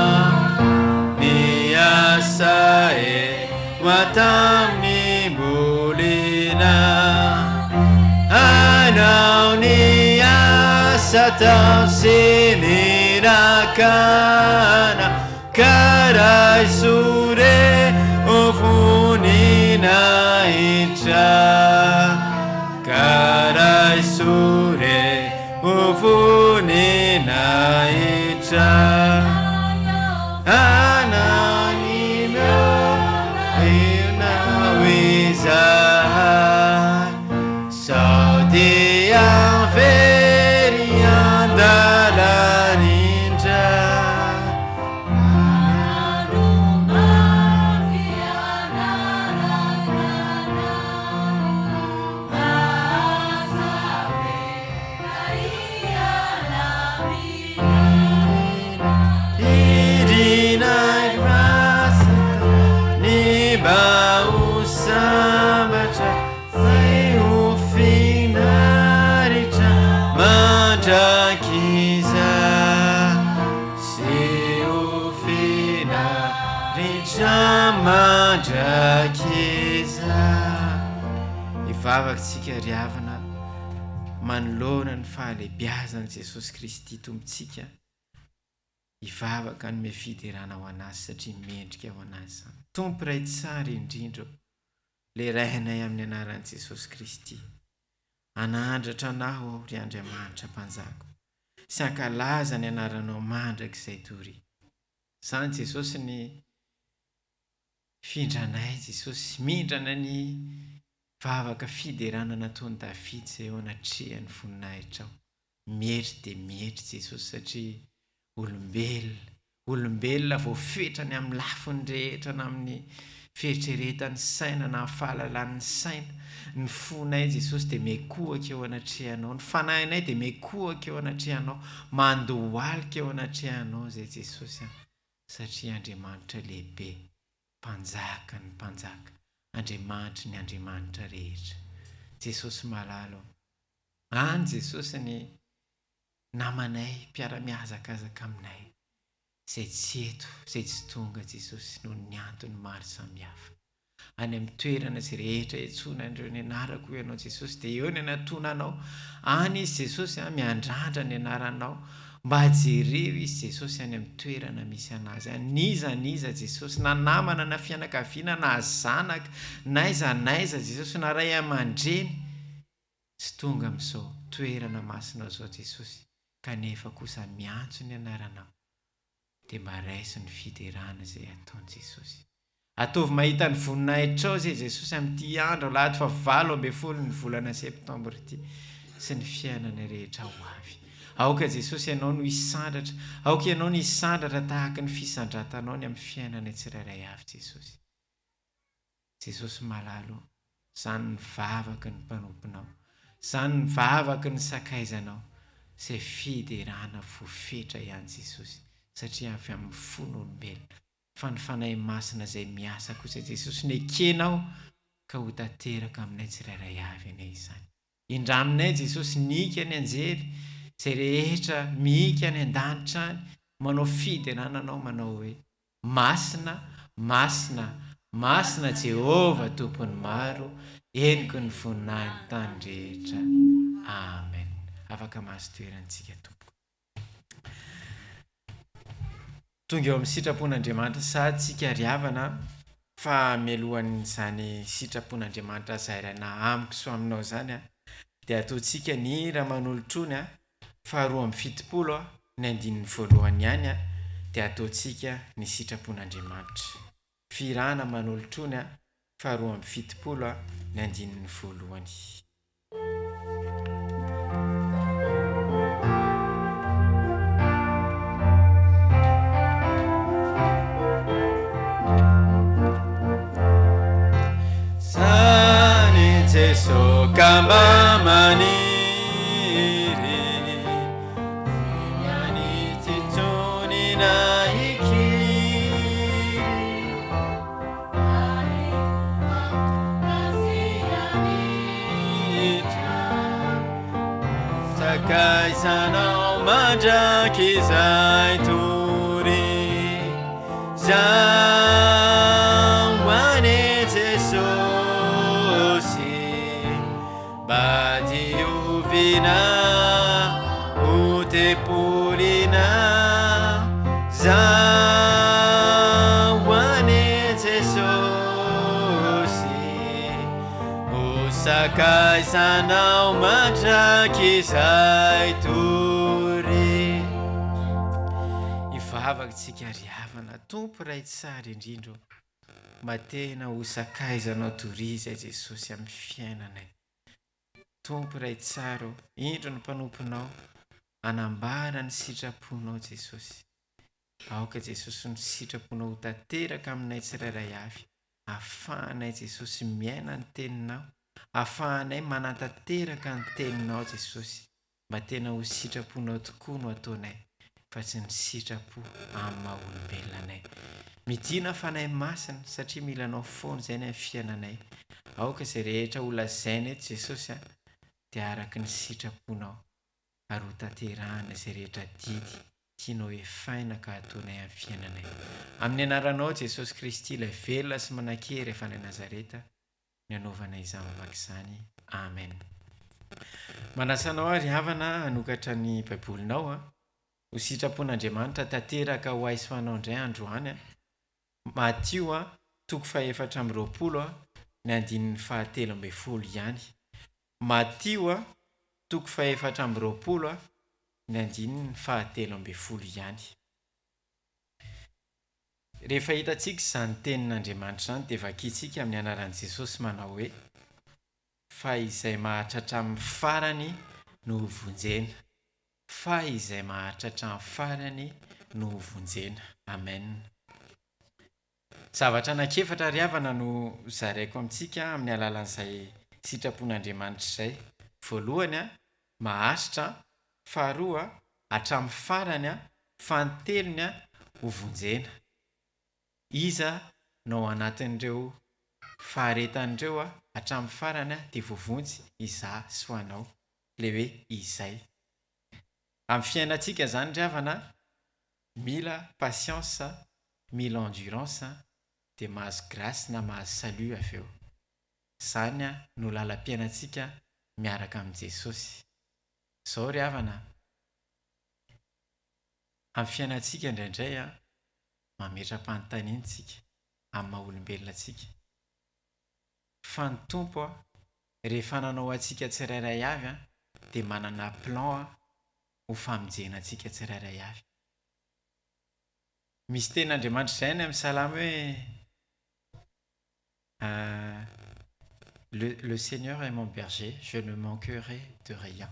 Ny asa efa tamin'ny mbolina Hanao ny asa tao sy ny nakana Ka raiso re ho voninahitra Ka raiso re ho voninahitra Sao dia very an-dalana indray. Irinay fasana ny mba ho sambatra sy ho finaritra mandrakizay sy ho finaritra mandrakizay. Hivavaka isika ry havana manoloana ny fahalehibiazan'i Jesosy Kristy Tompontsika. Hivavaka hanome fiderana ho an'Azy satria mendrika ho an'Azy izany. Tompo Ray tsara indrindra ô, le Rainay amin'ny anaran'i Jesosy Kristy. Hanandratra Anao aho ry Andriamanitra Mpanjaka sy hankalaza ny anaranao mandrakizay doria. Izany Jesosy ny findranay Jesosy, mindrana ny vavaka fiderana nataon'i Davida izay eo anatrehan'ny voninahitrao. Mietry dia mietry Jesosy satria olombelona, olombelona voafetra ny amin'ny lafiny rehetra na amin'ny fieritreretan'ny saina na amin'ny fahalalan'ny saina. Ny fonay Jesosy dia mikohaka eo anatrehanao, ny fanahinay dia mikohaka eo anatrehanao, mandohalika eo anatrehanao izay Jesosy an, satria Andriamanitra lehibe, Mpanjaka ny mpanjaka, Andriamanitry ny andriamanitra rehetra. Jesosy malala ô. Any Jesosy ny namanay mpiara-mihazakazaka aminay izay tsy eto, izay tsy tonga Jesosy noho ny antony maro samihafa. Any amin'ny toerana izay rehetra iantsoana an'ireo ny anarako hoy Ianao Jesosy dia eo ny anatonanao. Any izy Jesosy a, miandrandra ny anaranao. Mba jereo izy Jesosy any amin'ny toerana misy anazy any. N'iza n'iza Jesosy, na namana na fianakaviana na zanaka, n'aiza n'aiza Jesosy, na ray aman-dreny, tsy tonga amin'izao toerana masinao izao Jesosy, kanefa kosa miantso ny anaranao. Dia mba raiso ny fiderana izay ataon'i Jesosy. Ataovy mahita ny voninahitrao izay Jesosy amin'ity andro alahady faha 18 ny volana septambra ity sy ny fiainana rehetra ho avy. Aoka Jesosy Ianao no hisandratra, aoka Ianao no hisandratra tahaka ny fisandratanao ny amin'ny fiainana tsirairay avy Jesosy. Jesosy malala o, izany ny vavaky ny mpanomponao, izany ny vavaky ny sakaizanao, izay fiderana voafetra ihany Jesosy satria avy amin'ny fon'olombelona. Fa ny Fanahy Masina izay miasa kosa Jesosy nekenao ka ho tanteraka aminay tsirairay avy anie izany. Indraminay Jesosy nihika ny anjely izay rehetra mihika any an-danitra any manao fiderana Anao manao hoe, Masina, masina, masina Jehovah Tompon'ny maro, henoko ny voninahiny tany rehetra. Amen. Afaka mahazo toerana tsika tompoko. Tonga eo amin'ny sitrapon'Andriamanitra sahady tsika ry havana fa mialohan'izany sitrapon'Andriamanitra zairaina amiko sy aminao izany dia ataontsika ny hira manolotrony faha 72 ny andininy voalohany ihany dia ataontsika ny sitrapon'Andriamanitra. Fihirana manolotrony faha 72 ny andininy voalohany. Zany Jeso ka mba maniry Tsy tsony na hikiry. Sakaizanao mandrakizay tory Zaho anie Jesosy Mba diovina ho tempolina Zaho anie Jesosy Ho sakaizanao mandrakizay doria. Hivavaka tsika ry havana Tompo Ray tsara indrindra ô. Mba tena ho sakaizanao doria izay Jesosy amin'ny fiainanay. Tompo Ray tsara ô, indro ny mpanomponao hanambara ny sitraponao Jesosy. Aoka Jesosy ny sitraponao ho tanteraka aminay tsirairay avy, ahafahanay Jesosy miaina ny teninao, ahafahanay manatanteraka ny teninao Jesosy. Mba tena ho sitraponao tokoa no ataonay fa tsy ny sitrapo amin'ny maha olombelona anay. Midina Fanahy Masina satria mila anao foana izay ny amin'ny fiainanay. Aoka izay rehetra ho lazaina eto Jesosy a dia araka ny sitraponao ary ho tanterahana izay rehetra didy tianao hefaina ka ataonay amin'ny fiainanay. Amin'ny anaranao Jesosy Kristy ilay velona sy manan-kery avy any Nazareta ny anaovana izany vavaka izany. Amen. Manasa anao ary havana hanokatra ny Baibolinao a. Ho sitrapon'Andriamanitra tanteraka ho ahy sy ho anao indray androany a. Matio a, toko fahefatra amby 20 a, ny andininy fahatelo ambin'ny folo ihany. Matio a, toko fahefatra amby 20 a, ny andininy fahatelo ambin'ny folo ihany. Rehefa hitantsika izany tenin'Andriamanitra izany dia vakintsika amin'ny anaran'i Jesosy manao hoe, Fa izay maharitra hatramin'ny farany no hovonjena. Fa izay maharitra hatramin'ny farany no hovonjena. Amen. Zavatra anankiefatra ry havana no zaraiko amintsika amin'ny alalan'izay sitrapon'Andriamanitra izay. Voalohany, maharitra. Faharoa, hatramin'ny farany. Fanintelony, hovonjena. Iza no ao anatin'ireo faharetana ireo hatramin'ny farany dia voavonjy? Izaho sy ho anao. Ilay hoe izay. Amin'ny fiainantsika izany ry havana, mila patience, mila endurance dia mahazo grâce na mahazo salut avy eo. Izany no lalam-piainantsika miaraka amin'i Jesosy. Izao ry havana. Amin'ny fiainantsika indraindray mametra-panontaniana isika amin'ny maha olombelona antsika. Fa ny Tompo rehefa nanao antsika tsirairay avy dia manana plan ho famonjena antsika tsirairay avy. Misy tenin'Andriamanitra izay any amin'ny Salamo hoe Le, le Seigneur est mon berger, je ne manquerai de rien.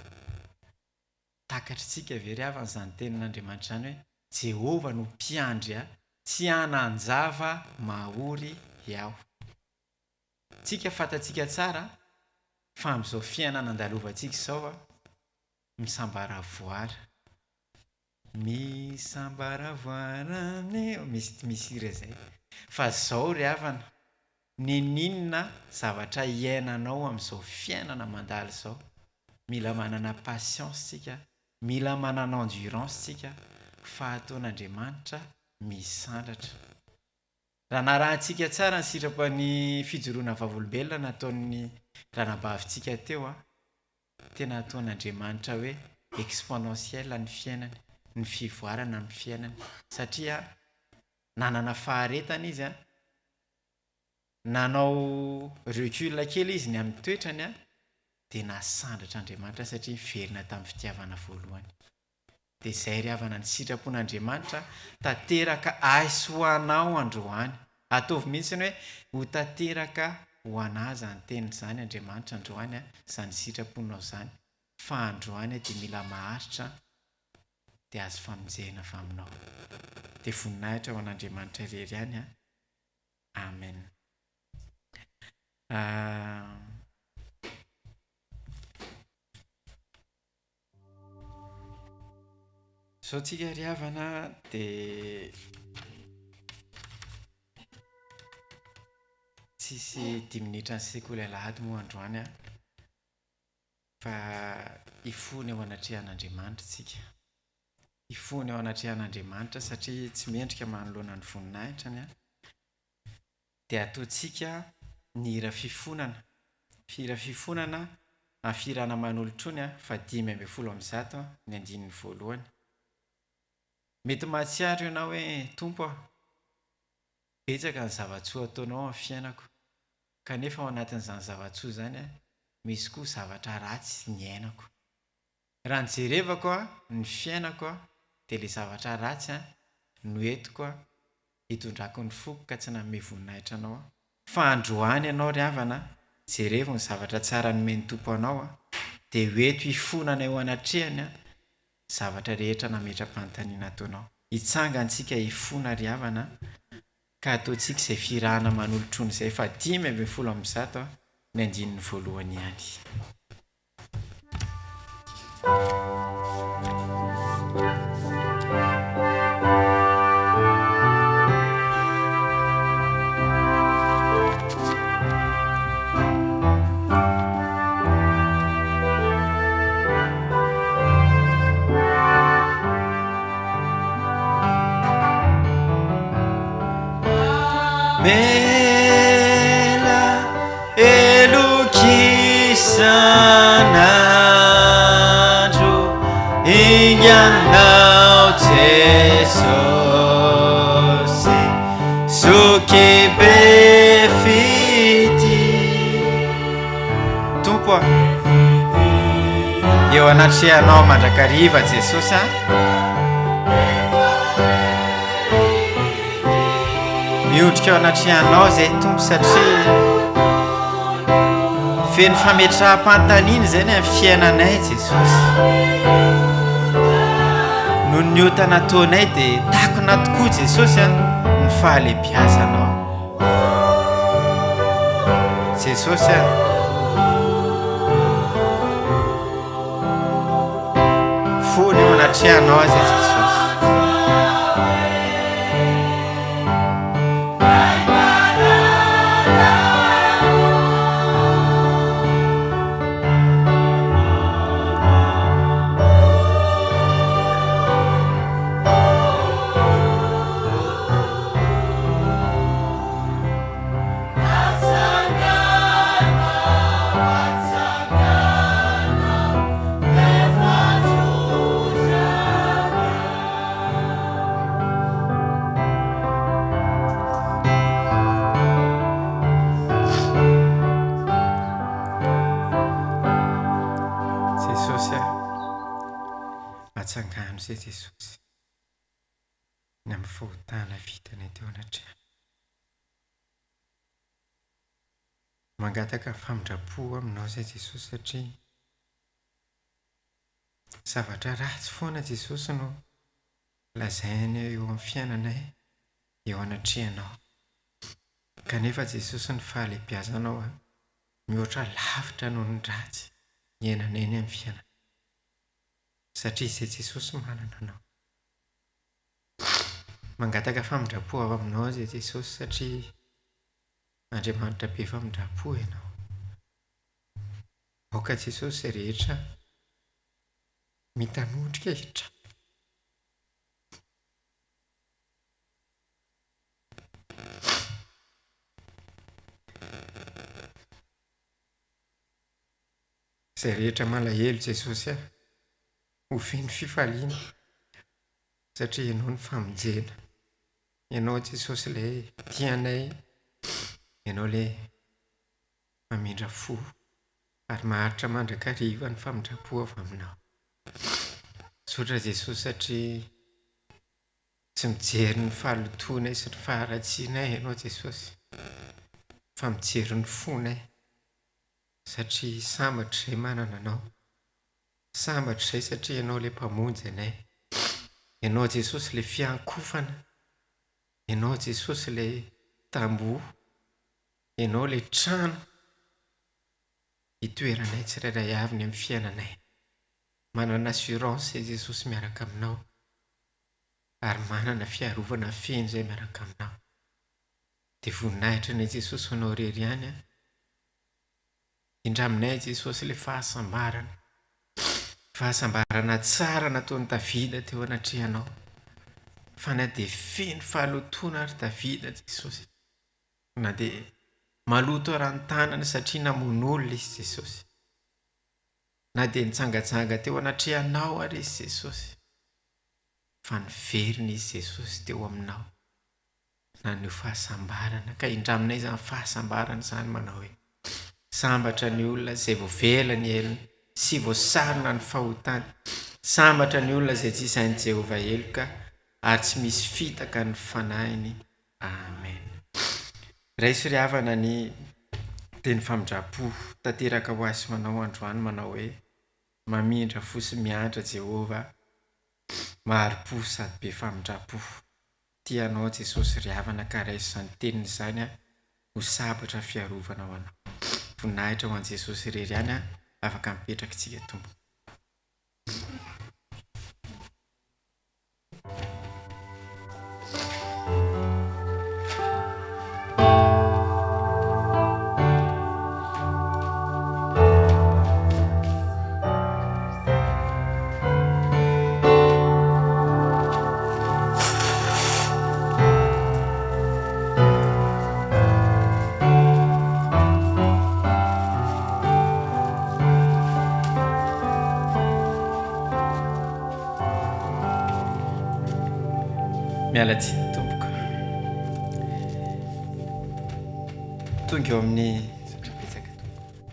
Takatritsika ve ry havana izany tenin'Andriamanitra izany hoe Jehovah no mpiandry ahy, tsy hanan-java mahory aho. Tsika fantatsika tsara fa amin'izao fiainana andalovantsika izao, misambaravoara. Misambaravoara ny, misy misy hira izay. Fa zao ry havana, n'inon'inona zavatra iainanao amin'izao fiainana mandalo izao, mila manana patience tsika, mila manana endurance tsika fa ataon'Andriamanitra misandratra. Raha narahantsika tsara ny sitrapo ny fijoroana vavolombelona nataon'ny ranabavintsika teo an, tena ataon'Andriamanitra hoe exponentiel ny fiainany, ny fivoarana amin'ny fiainany satria nanana faharetana izy an, nanao recul kely izy ny amin'ny toetrany an, dia nasandratra Andriamanitra satria niverina tamin'ny fitiavana voalohany. Dia izay ry havana ny sitrapon'Andriamanitra tanteraka ahy sy ho anao androany. Ataovy mihitsy ny hoe ho tanteraka ho anah izany teny izany Andriamanitra androany a, izany sitraponao izany, fa androany aho dia mila maharitra dia azo famonjena avy aminao. Dia voninahitra ho an'Andriamanitra irery ihany a. Amen. Zao tsika ry havana dia tsisy dimy minitra ny sekoly alahady moa androany an, fa hifona eo anatrehan'Andriamanitra tsika. Hifona eo anatrehan'Andriamanitra satria tsy mendrika manoloana ny voninahitrany an. Dia ataontsika ny hira fifonana. Hira fifonana amin'ny fihirana manolotrony fa 115 ny andininy voalohany. Mety mahatsiaro ianao hoe, Tompo a, betsaka ny zava-tsoa ataonao amin'ny fiainako, kanefa ao anatin'izany zava-tsoa izany misy koa zavatra ratsy niainako. Raha ny jerevako ny fiainako dia ilay zavatra ratsy no entiko hitondrako ny foko ka tsy nanome voninahitra anao aho. Fa androany ianao ry havana, jerevo ny zavatra tsara nomen'ny Tompo anao, dia ho eto hifonana eo anatrehany ny zavatra rehetra nametra-panontaniana ataonao. Hitsangantsika hifona ry havana, ka ataontsika izay fihirana manolotrony izay fa 115 ny andininy voalohany ihany. Mela Elok'isan'andro inganao Jesosy Zoky be fitia Tompo a Eo anatrehanao mandrakariva Jesosy a Miondrika eo anatrehanao izay Tompo satria feno fametraham-panontaniana izay ny amin'ny fiainanay Jesosy. Noho ny ota nataonay dia takona tokoa Jesosy a ny fahalehibiazanao. Jesosy a. Fony eo anatrehanao aza Jesosy. izay Jesosy ny amin'ny fahotana vitanay teo anatrehany. Mangataka famindram-po aminao izay Jesosy satria zavatra ratsy foana Jesosy no lazainy eo amin'ny fiainanay eo anatrehanao. Kanefa Jesosy ny fahalehibiazanao a, mihoatra lavitra noho ny ratsy iainanay ny amin'ny fiainana. Satria izay Jesosy manana anao. Mangataka famindram-po avy aminao izay Jesosy satria Andriamanitra be famindram-po ianao. Aoka Jesosy izay rehetra mitanondrika hitraka. Izay rehetra malahelo Jesosy ah, ho feno fifaliana satria ianao ny famonjena. Ianao Jesosy ilay tia anay, Ianao ilay mamindra fo ary maharitra mandrakariva ny famindram-po avy aminao. Misaotra Jesosy satria tsy mijery ny fahalotoanay sy ny faharatsianay Ianao Jesosy fa mijery ny fonay satria sambatra izay manana Anao. Sambatra izay satria Ianao ilay Mpamonjy anay. Ianao Jesosy ilay fiankofana. Ianao Jesosy ilay tamboho. Ianao ilay trano itoeranay tsirairay avy ny amin'ny fiainanay. Manana assurance izay Jesosy miaraka aminao ary manana fiarovana feno izay miaraka aminao. Dia voninahitra anay Jesosy ho anao irery ihany an. Indraminay Jesosy ilay fahasambarana, fahasambarana tsara nataon'i Davida teo anatrehanao. Fa na dia feno fahalotoana ary Davida Jesosy, na dia maloto aran-tanany satria namono olona izy Jesosy, na dia nitsangatsanga teo anatrehanao ary izy Jesosy, fa niverina izy Jesosy teo aminao, naneho fahasambarana ka indraminay izany fahasambarana izany manao hoe sambatra ny olona izay voavela ny helony sy voasarona ny fahotany, sambatra ny olona izay tsy isain'i Jehovah heloka ary tsy misy fitaka ny fanahiny. Amen. Raiso ry havana ny teny famindram-po tanteraka ho ahy sy ho anao androany manao hoe mamindra fo sy miantra Jehovah, mahari-po sady be famindram-po. Tia anao Jesosy ry havana ka raiso izany teniny izany ho sabatra fiarovana ho anao. Voninahitra ho an'i Jesosy irery ihany afaka mipetraka isika Tompoko. Miala tsiny tompoko. Tonga eo amin'ny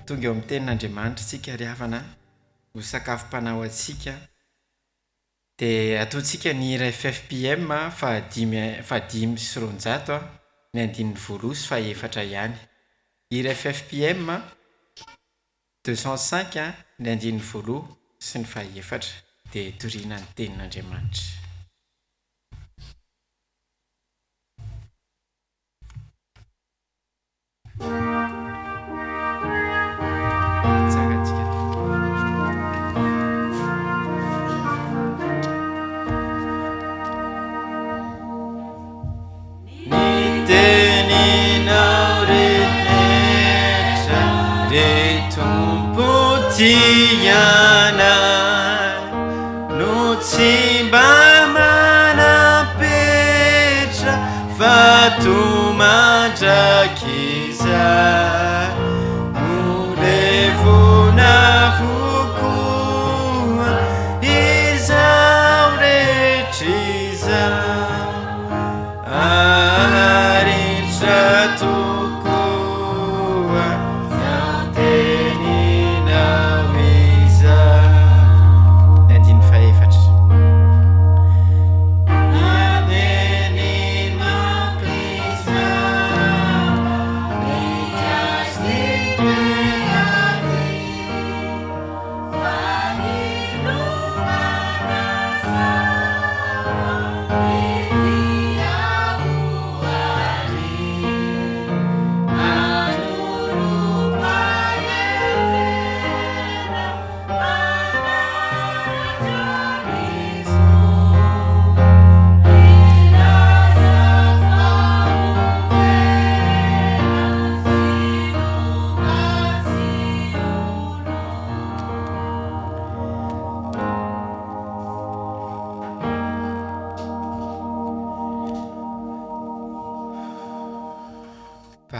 tonga eo amin'ny tenin'Andriamanitra isika ry havana. Ho sakafom-panahy ho antsika. Dia ataontsika ny hira ffpm fahadimy 205 ny andininy voaloha sy fahefatra ihany. Hira ffpm 205 ny andininy voaloha sy ny fahefatra. Dia toriana ny tenin'Andriamanitra. Ny teninao rehetra ry Tompo tianay no tsy mba manam-petra fa to mandrakizay ho levona avokoa izao rehetra izao Aharitra tokoa izao teninao izao. Ny andininy fahefatra.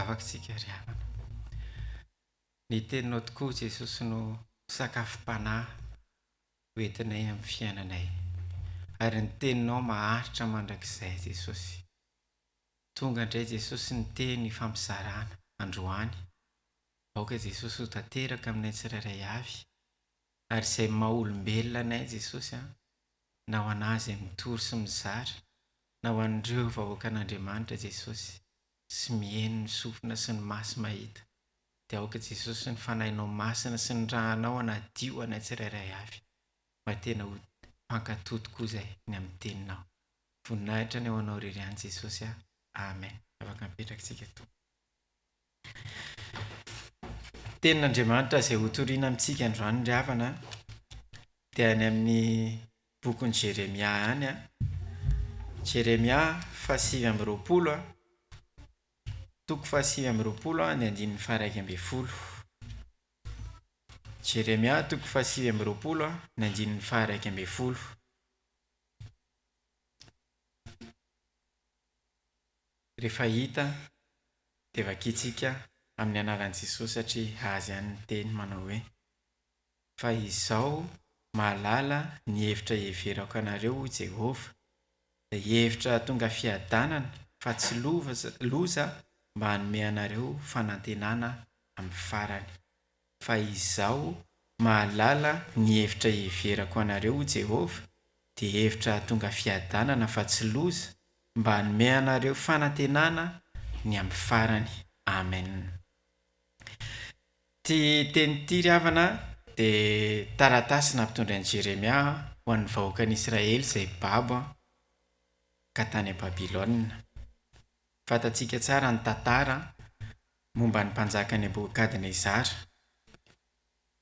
Hivavaka isika ry havana. Ny teninao tokoa Jesosy no sakafom-panahy ho entinay amin'ny fiainanay. Ary ny teninao maharitra mandrakizay Jesosy. Tonga indray Jesosy ny teny ifampizarana androany. Aoka Jesosy ho tanteraka aminay tsirairay avy. Ary izay maha olombelona anay Jesosy an, na ho anah izay mitory sy mizara, na ho an'ireo vahoakan'Andriamanitra Jesosy sy miheno ny sofina sy ny maso mahita dia aoka Jesosy ny Fanahinao Masina sy ny Rànao hanadio anay tsirairay avy mba tena ho mpankato tokoa izay ny amin'ny teninao. Voninahitra anie ho anao irery ihany Jesosy a. Amen. Afaka mipetraka isika Tompo. Tenin'Andriamanitra izay hotorina amintsika androany ry havana dia any amin'ny bokin'i Jeremia any. Jeremia faha-29, toko faha-29 ny andininy faha-11. Jeremia toko faha-29 ny andininy faha-11. Rehefa hita dia vakintsika amin'ny anaran'i Jesosy satria Azy ihany ny teny manao hoe, Fa Izaho mahalala ny hevitra iheverako anareo hoy Jehovah, dia hevitra hahatonga fiadanana fa tsy loza mba hanome anareo fanantenana amin'ny farany. Fa Izaho mahalala ny hevitra iheverako anareo hoy Jehovah, dia hevitra hahatonga fiadanana fa tsy loza mba hanome anareo fanantenana ny amin'ny farany. Amen. Ity teny ity ry havana dia taratasy nampitondrain'i Jeremia ho an'ny vahoakan'Israely izay babo ka tany Babylona. Fantatsika tsara ny tantara momba ny mpanjaka Nebokadnezara.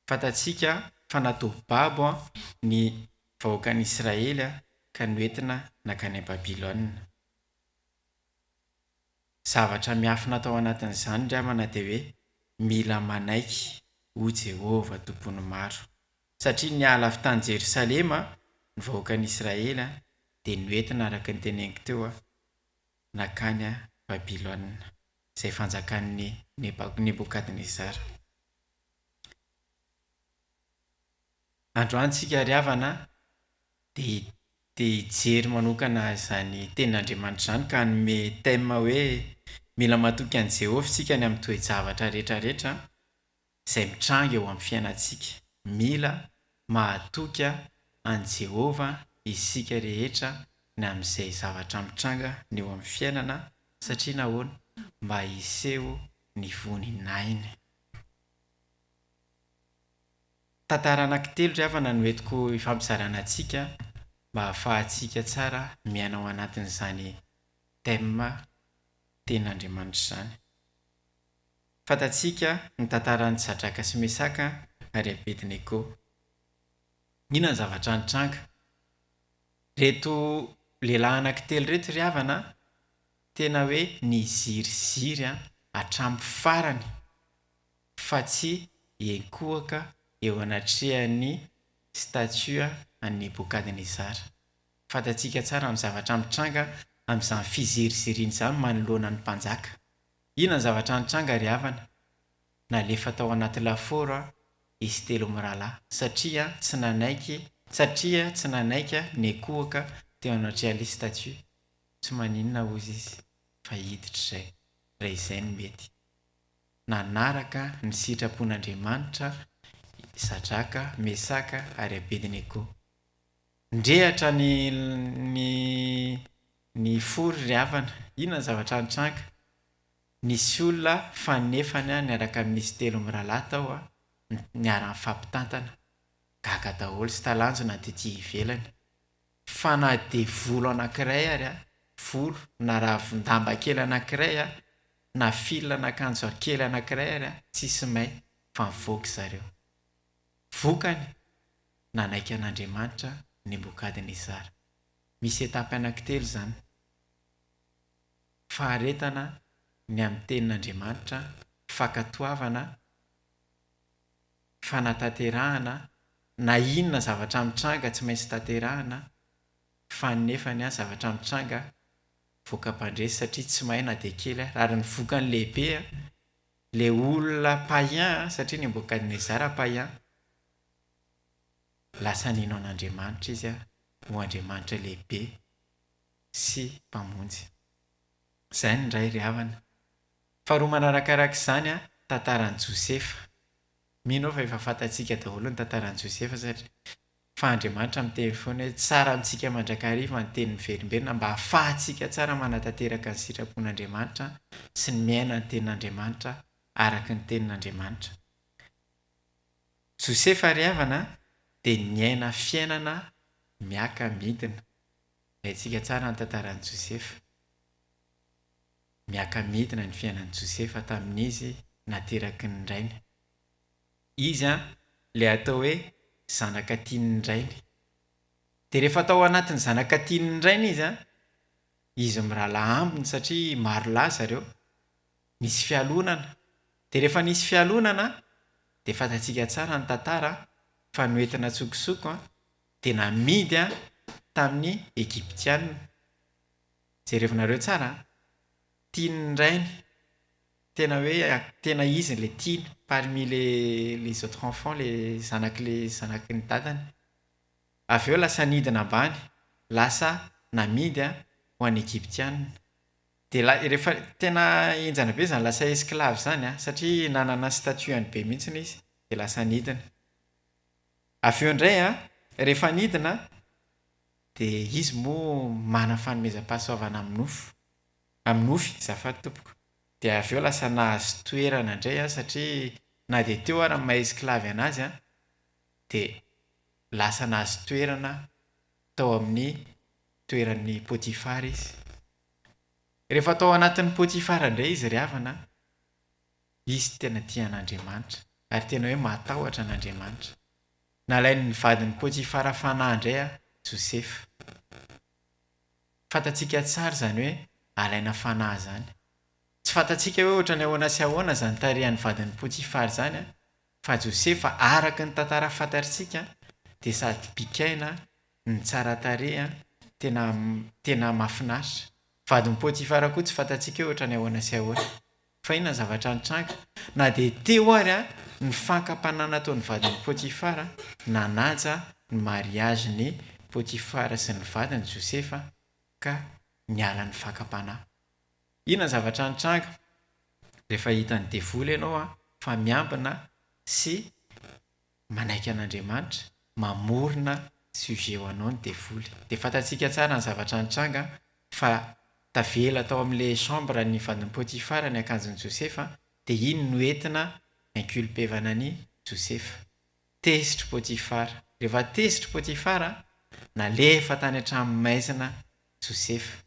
Fantatsika fa natao babo ny vahoakan'Israely ka noentina nankany Babylona. Zavatra miafina tao anatin'izany ry havana dia hoe mila manaiky hoy Jehovah Tompon'ny maro. Satria niala avy tany Jerosalema ny vahoakan'Israely dia noentina araka ny teneniko teo nankany Babylona izay fanjakan'i Nebokadnezara. Androany tsika ry havana dia dia hijery manokana izany tenin'Andriamanitra izany ka hanome thème hoe mila matoky an'i Jehovah isika ny amin'ny toe-javatra rehetra rehetra izay mitranga eo amin'ny fiainantsika. Mila mahatoky an'i Jehovah isika rehetra ny amin'izay zavatra mitranga ny eo amin'ny fiainana satria nahoana? Mba hiseho ny voninahiny. Tantara anankitelo ry havana no entiko hifampizarana antsika mba hahafahantsika tsara miaina ao anatin'izany thème tenin'Andriamanitra izany. Fantatsika ny tantaran'i Sadraka sy Mesaka ary Abednego. Inona ny zavatra nitranga? Ireto lehilahy anankitelo ireto ry havana tena hoe niziriziry hatramin'ny farany fa tsy hiankohoka eo anatrehan'ny statue an'i Nebokadnezara. Fantatsika tsara ny zavatra mitranga amin'izany fiziriziriana izany manoloana ny mpanjaka. Inona ny zavatra nitranga ry havana? Nalefa tao anaty lafaoro izy telo mirahalahy satria tsy nanaiky satria tsy nanaiky niankohoka teo anatrehan'ilay statue. Tsy maninona hozy izy fa hiditra izay raha izay no mety. Nanaraka ny sitrapon'Andriamanitra i Sadraka, Mesaka ary Abednego. Nirehatra ny ny ny fory ry havana. Inona ny zavatra nitranga? Nisy olona fanefany niaraka amin'izy telo mirahalahy tao niara-nifampitantana. Gaga daholo sy talanjona ny tety ivelany. Fa na dia volo anankiray ary, volo na ravin-damba kely anankiray, na fil an'akanjo kely anankiray ary tsisy may fa mivoaka zareo. Vokany, nanaiky an'Andriamanitra Nebokadnezara. Misy étape anankitelo izany. Faharetana ny amin'ny tenin'Andriamanitra, fankatoavana, fanatanterahana, na inona zavatra mitranga tsy maintsy tanterahana, fa nefany zavatra mitranga. Voaka mpandresy satria tsy mahay na dia kely ary. Ary ny vokany lehibe, ilay olona païen, satria Nebokadnezara païen, lasa nino an'Andriamanitra izy ho Andriamanitra lehibe sy Mpamonjy. Izay ny iray ry havana. Faharoa manarakaraka izany, tantaran'i Josefa. Mino aho fa efa fantatsika daholo ny tantaran'i Josefa satria fa Andriamanitra miteny foana hoe tsara amintsika mandrakariva ny teny miverimberina mba hahafahantsika tsara manatanteraka ny sitrapon'Andriamanitra sy ny miaina ny tenin'Andriamanitra araka ny tenin'Andriamanitra. Josefa ry havana dia niaina fiainana miaka midina. Haintsika tsara ny tantaran'i Josefa. Miaka midina ny fiainan'i Josefa tamin'izy nateraky ny rainy. Izy an, ilay atao hoe zanaka tian'ny rainy. Dia rehefa tao anatin'ny zanaka tian'ny rainy izy an, izy mirahalahy ambiny satria maro lahy zareo, nisy fialonana. Dia rehefa nisy fialonana dia fantatsika tsara ny tantara fa noentina an-tsokosoko an, dia namidy an tamin'ny Egyptiana. Jerevinareo tsara an, tian'ny rainy, tena hoe tena izy ilay tiany parmi les les autres enfants le zanak'le zanaky ny dadany. Avy eo lasa nidina ambany, lasa namidy an ho an'ny Egyptiana. Dia la- rehefa tena henjana be izany lasa esclave izany an, satria nanana statut-ny be mihitsy izy, dia lasa nidina. Avy eo indray an, rehefa nidina dia izy moa manana fanomezam-pahasoavana amin'ny nofo, amin'ny nofy azafady tompoko, dia avy eo lasa nahazo toerana indray an, satria na dia teo ary ny maha esclave an'azy an, dia lasa nahazo toerana tao amin'ny toeran'i Potifara izy. Rehefa tao anatin'i Potifara indray izy ry havana an, izy tena tia an'Andriamanitra ary tena hoe matahotra an'Andriamanitra. Nalain'ny vadin'i Potifara fanahy indray aho, Josefa. Fantatsika tsara izany hoe alaina fanahy izany. Tsy fantatsika hoe ohatran'ny ahoana sy ahoana izany tarehin'ny vadin'i Potifara izany, fa Josefa araka ny tantara fantatrtsika dia sady bikaina no tsara tarehy, tena tena mahafinaritra. Vadin'i Potifara koa tsy fantatsika hoe ohatran'ny ahoana sy ahoana. Fa inona ny zavatra nitranga? Na dia teo ary ny fankam-panahy nataon'ny vadin'i Potifara, nanaja ny mariazin'i Potifara sy ny vadiny Josefa ka niala ny fakam-panahy. Inona ny zavatra nitranga? Rehefa hitan'ny devoly ianao fa miambina sy manaiky an'Andriamanitra, mamorona sujet ho anao ny devoly. Dia fantatsika tsara ny zavatra nitranga fa tavela tao amin'ilay chambre ny vadin'i Potifara ny akanjon'i Josefa dia iny no entina inculpevana an'i Josefa. Tezitry Potifara. Rehefa tezitry Potifara, nalefa tany an-tranomaizina Josefa.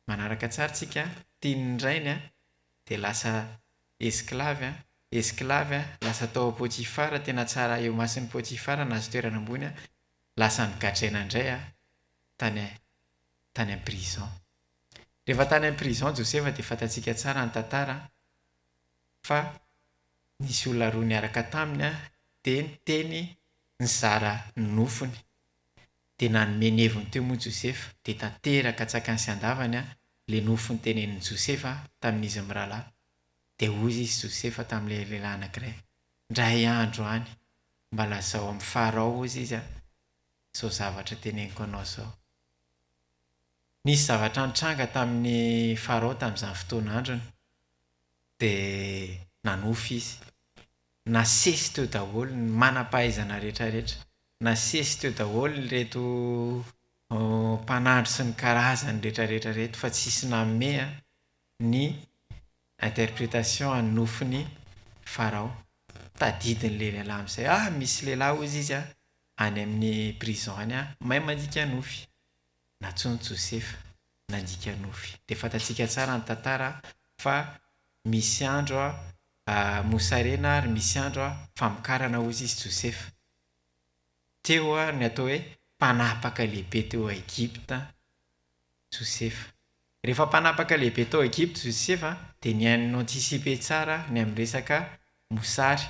Manaraka tsara tsika, tian'ny rainy dia lasa esclave, esclave lasa tao Potifara, tena tsara eo imason'i Potifara, nahazo toerana ambony, lasa nogadraina indray tany tany am-prison. Rehefa tany am-prison Josefa dia fantatsika tsara ny tantara fa nisy olona roa niaraka taminy dia niteny nizara ny nofony. Dia nanome ny heviny teo moa Josefa, dia tanteraka an-tsakany sy an-davany ilay nofy notenenin'i Josefa tamin'izy mirahalahy. Dia hoy izy Josefa tamin'ilay lehilahy anankiray, Indray andro any, mba lazao amin'i Farao, hoy izy, izao zavatra teneniko anao izao. Nisy zavatra nitranga tamin'i Farao tamin'izany fotoana androny. Dia nanofy izy. Nasesy teo daholo ny manam-pahaizana rehetrarehetra. Nasesy teo daholo ireto mpanandro sy ny karazany rehetrarehetra ireto fa tsisy nanome ny interprétation an'ny nofin'i Farao. Tadidin'ilay lehilahy amin'izay, ah misy lehilahy hozy izy any amin'ny prison any mahay mandika nofy. Nantsoin'i Josefa nandika nofy. Dia fantatsika tsara ny tantara fa misy andro mosarena ary misy andro famokarana hozy izy Josefa. Teo ny atao hoe mpanapaka lehibe teo Egypta Josefa. Rehefa mpanapaka lehibe tao Egypta Josefa dia ni-anticiper tsara ny amin'ny resaka mosary.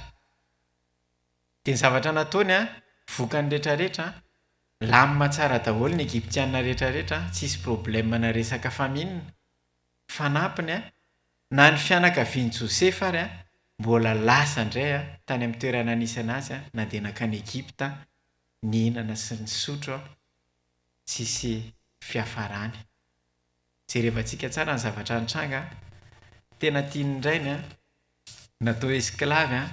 Dia ny zavatra nataony, vokany rehetrarehetra, Milamina tsara daholo ny Egyptiana rehetra rehetra, tsisy problème na resaka famine. Fanampiny, na ny fianakavian'i Josefa ary mbola lasa indray tany amin'ny toerana nisy an'azy nandeha nankany Egypta nihinana sy nisotro tsisy fiafarany. Jerevantsika tsara ny zavatra nitranga, tena tian'ny rainy, natao esclave,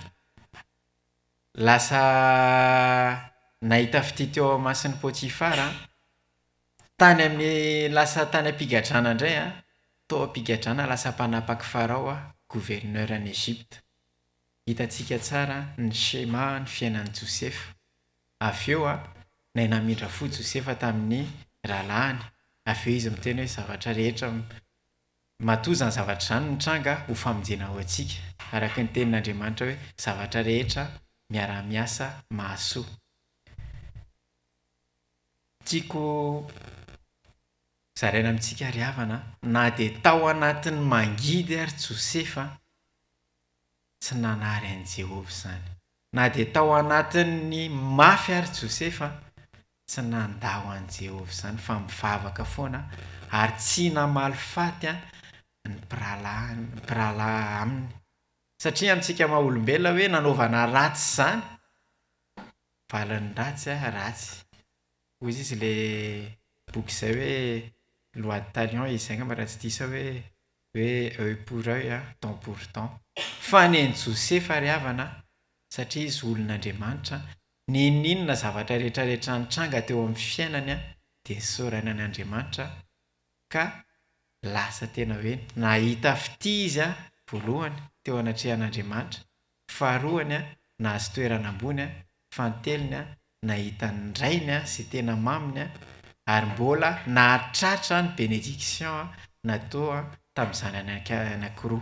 lasa nahita fitia teo amason'i Potifara, tany amin'ny lasa tany am-pigadrana indray, tao am-pigadrana lasa mpanapak'i Farao, gouverneur an'i Egypte. Hitantsika tsara ny schéma ny fiainan'i Josefa. Avy eo, nahay namindra fo Josefa tamin'ny rahalahiny. Avy eo izy miteny hoe zavatra rehetra matoa izany zavatra izany mitranga ho famonjena ho antsika. Araka ny tenin'Andriamanitra hoe zavatra rehetra miara-miasa mahasoa. Tiako zaraina amintsika ry havana, na dia tao anatin'ny mangidy ary Josefa, tsy nanary an'i Jehovah izany. Na dia tao anatin'ny mafy ary Josefa, tsy nandao an'i Jehovah izany fa mivavaka foana ary tsy namaly faty ny mpirahalahy mpirahalahy aminy. Satria amintsika maha olombelona hoe nanaovana ratsy izany, valin'ny ratsy ratsy. Hoy izy ilay boky izay hoe Loi de Talion izay angamba raha tsy diso aho hoe hoe oeil pour oeil, dent pour dent. Fa nen'i Josefa ry havana, satria izy olon'Andriamanitra, n'inon'inona zavatra rehetra rehetra nitranga teo amin'ny fiainany dia nisaorany an'Andriamanitra ka lasa tena hoe nahita fitia izy voalohany teo anatrehan'Andriamanitra, faharoany nahazo toerana ambony, fanintelony nahita ny rainy izay tena maminy ary mbola nahatratra ny bénédiction natao tamin'ny zanany anankiroa.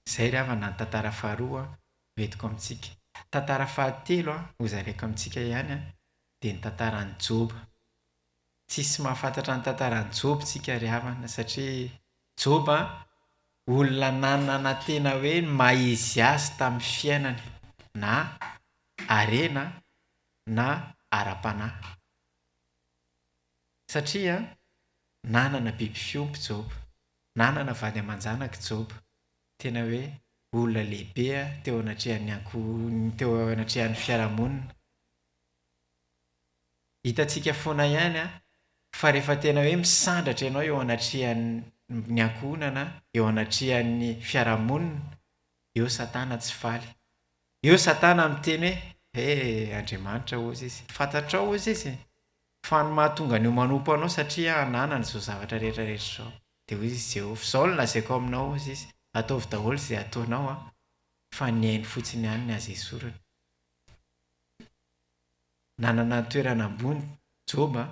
Izay ry havana ny tantara faharoa ho entiko amintsika. Tantara fahatelo hozaraiko amintsika ihany dia ny tantaran'i Joba. Tsisy mahafantatra ny tantaran'i Joba tsika ry havana satria Joba olona nanana tena hoe ny maha izy azy tamin'ny fiainany na harena na ara-panahy. Satria nanana biby fiompy Joba, nanana vady aman-janaka Joba, tena hoe olona lehibe teo anatrehan'ny ankohonany, teo anatrehan'ny fiarahamonina. Hitantsika foana ihany fa rehefa tena hoe misandratra ianao eo anatrehan'ny ankohonana, eo anatrehan'ny fiarahamonina, eo Satana tsy faly. Eo Satana miteny hoe, He, Andriamanitra hozy izy. Fantatrao hozy izy fa ny mahatonga an'io manompo anao satria ananany izao zavatra rehetra rehetra izao. Dia hoy izy, Jehovah, izao no lazaiko aminao hozy izy, ataovy daholo izay ataonao an, fa ny ainy fotsiny ihany ny azo esorina. Nanana ny toerana ambony Joba,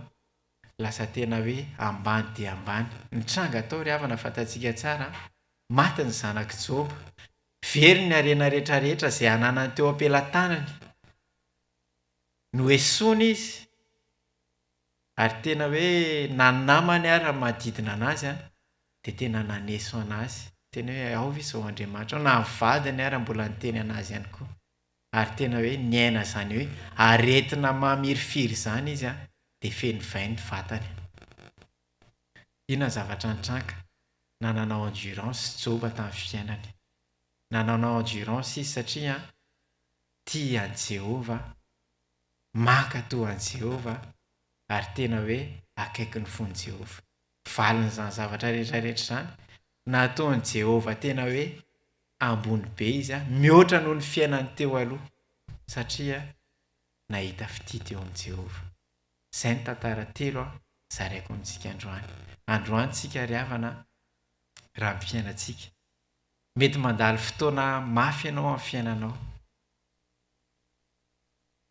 lasa tena hoe ambany dia ambany. Ny tranga tao ry havana fantatsika tsara, maty ny zanak'i Joba, very ny harena rehetrarehetra izay ananany teo am-pelatanany, noesoina izy, ary tena hoe na ny namany ary manodidina anazy dia tena naneso anazy, tena hoe ao ve izao Andriamanitra ao, na ny vadiny ary mbola niteny anazy ihany koa. Ary tena hoe niaina izany hoe aretina mamirifiry izany izy dia feno vay ny vatany. Inona ny zavatra nitranga? Nanana endurance Joba tamin'ny fiainany. Nanana endurance izy satria tia an'i Jehovah, mankatò an'i Jehovah ary tena hoe akaiky ny fon'i Jehovah. Valin'izany zavatra rehetra rehetra izany, nataon'i Jehovah tena hoe ambony be izy, mihoatra noho ny fiainany teo aloha, satria nahita fitia teo amin'i Jehovah. Izay ny tantara telo zaraiko amintsika androany. Androany tsika ry havana, raha ny fiainantsika. Mety mandalo fotoana mafy ianao amin'ny fiainanao.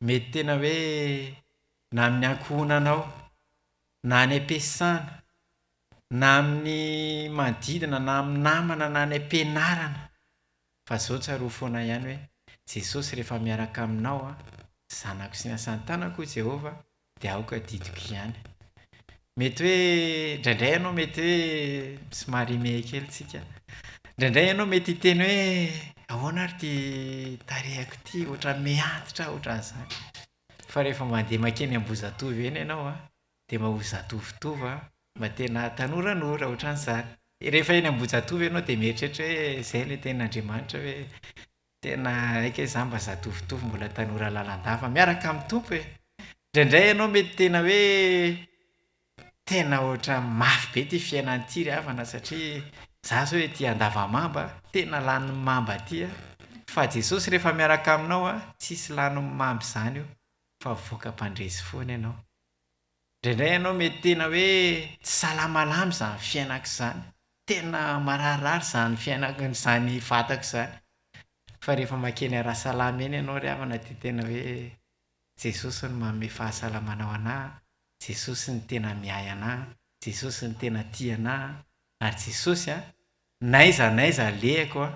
Mety tena hoe na amin'ny ankohonanao, na any am-piasana, na amin'ny manodidina, na amin'ny namana, na any am-pianarana. Fa zao tsarovy foana ihany hoe Jesosy rehefa miaraka aminao, zanako sy ny asan'ny tanako hoy Jehovah, dia aoka adidiko ihany. Mety hoe indraindray ianao mety hoe somary himehy kely tsika. Indraindray ianao mety hiteny hoe ahoana ary ity tarehiko ity, ohatran'ny miha antitra aho, ohatran'izany. Fa rehefa mandeha mankeny Ambohijatovo eny ianao an, dia mba ho zatovotovo an, mba tena tanoranora ohatran'izany. Rehefa eny Ambohijatovo ianao dia mieritreritra hoe izay ilay tenin'Andriamanitra hoe tena haika hoe izaho mba zatovotovo mbola tanora lalandava miaraka amin'ny Tompo e! Indraindray ianao mety tena hoe tena ohatran'ny mafy be ity fiainana ity ry havana satria za zao ety Andavamamba tena lanin'ny mamba aty a! Fa Jesosy rehefa miaraka aminao a, tsisy lanin'ny mamba izany io fa mivoaka mpandresy foana ianao. Indraindray ianao mety tena hoe tsy salamalama izany fiainako izany, tena mararirary izany fiainako, izany vatako izany. Fa rehefa mankeny Arasalama eny ianao ry havana dia tena hoe Jesosy no manome fahasalamana ho anà, Jesosy no tena miahy anà, Jesosy no tena tia anà, ary Jesosy a, n'aiza n'aiza alehako a,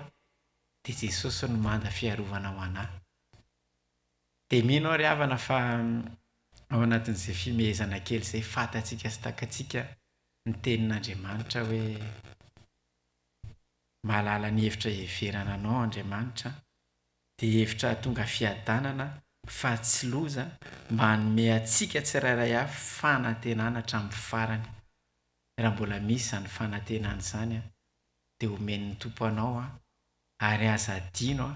dia Jesosy no manda fiarovana ho anà. Dia mino aho ry havana fa ao anatin'izay fimehezana kely izay fantatsika sy takatsika ny tenin'Andriamanitra hoe mahalala ny hevitra hiheverana anao Andriamanitra, dia hevitra hahatonga fiadanana fa tsy loza mba hanome antsika tsirairay avy fanantenana hatramin'ny farany. Raha mbola misy izany fanantenana izany dia omen'ny Tompo anao ary aza adino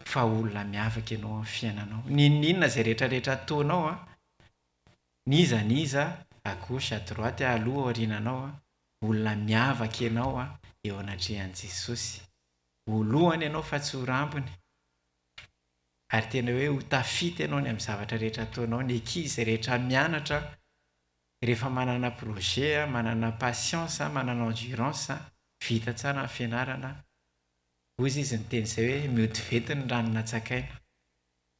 fa olona miavaka ianao amin'ny fiainanao. N'inon'inona izay rehetra rehetra ataonao, n'iza n'iza à gauche à droite aloha aoriananao, olona miavaka ianao eo anatrehan'i Jesosy. Ho lohany ianao fa tsy ho rambony. Ary tena hoe ho tafita ianao ny amin'ny zavatra rehetra ataonao. Ny ankizy rehetra mianatra, rehefa manana projet, manana patience, manana endurance, vita tsara ny fianarana. Hoy izy niteny izay hoe mioty vety ny rano natsakaina.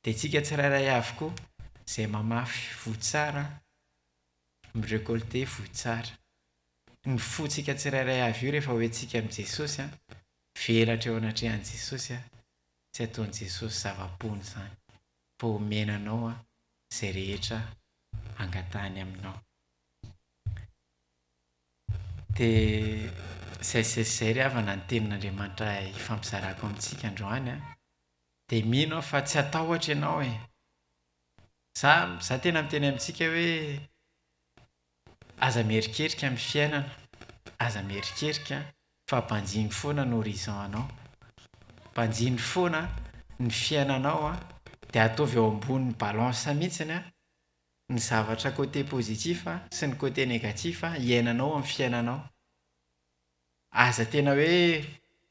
Dia tsika tsirairay avy koa izay mamafy voa tsara, mi-recolter voa tsara. Ny fontsika tsirairay avy io rehefa hoentsika amin'i Jesosy an, velatra eo anatrehan'i Jesosy an, tsy ataon'i Jesosy zava-poana izany fa omena anao an izay rehetra angatahany aminao. Dia izay sy izay sy izay ry havana ny tenin'Andriamanitra hifampizarako amintsika androany an. Dia mino aho fa tsy hatahotra ianao e. Za, za tena miteny amintsika hoe Aza mierikerika amin'ny fiainana, aza mierikerika fa banjino foana ny horizon anao, banjino foana ny fiainanao dia ataovy eo ambonin'ny balance mihitsiny ny zavatra côté positif sy ny côté négatif iainanao amin'ny fiainanao. Aza tena hoe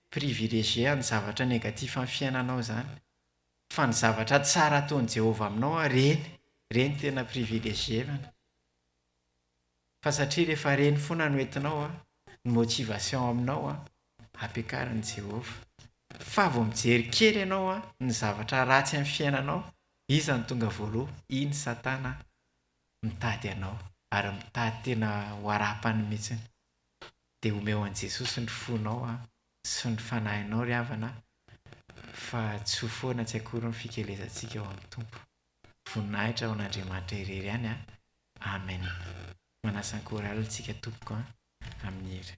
privilégier ny zavatra négatif amin'ny fiainanao izany fa ny zavatra tsara ataon'i Jehovah aminao ireny, ireny tena privilégier-na. Fa satria rehefa reny foana no entinao an, ny motivation aminao an, ampiakarin'i Jehovah. Fa vao mijery kely ianao an, ny zavatra ratsy amin'ny fiainanao, iza no tonga voaloha? Iny Satana mitady anao, ary mitady tena ho harapany mihitsiny. Dia omeo an'i Jesosy ny fonao an, sy ny fanahinao ry havana, fa tsy ho foana tsy akory ny fikelezantsika ao amin'ny Tompo. Voninahitra ho an'Andriamanitra irery ihany an! Amen. Manasa ny chorale tsika tompoko an! Amin'ny hira.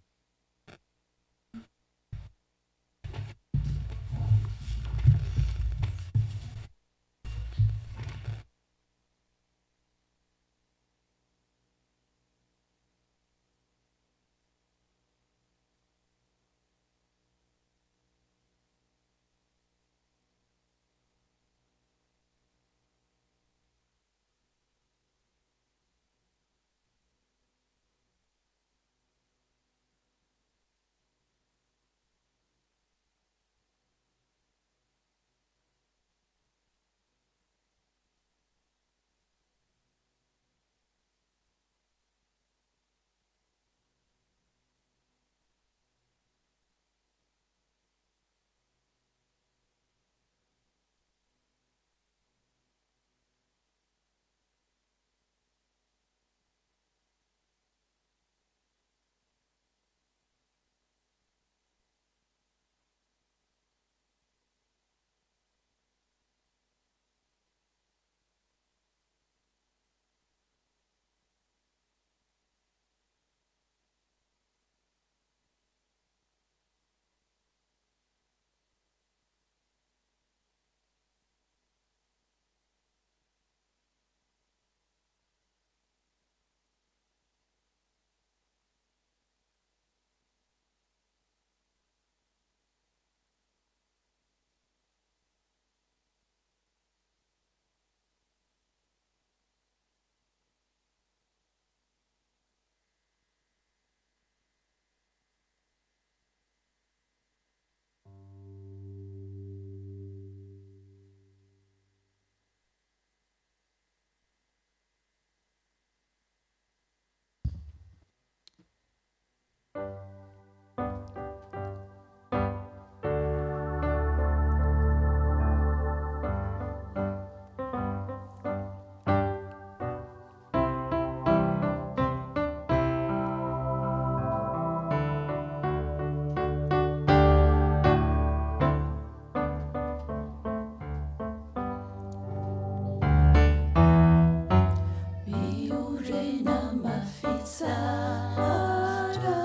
Miorena mafy tsara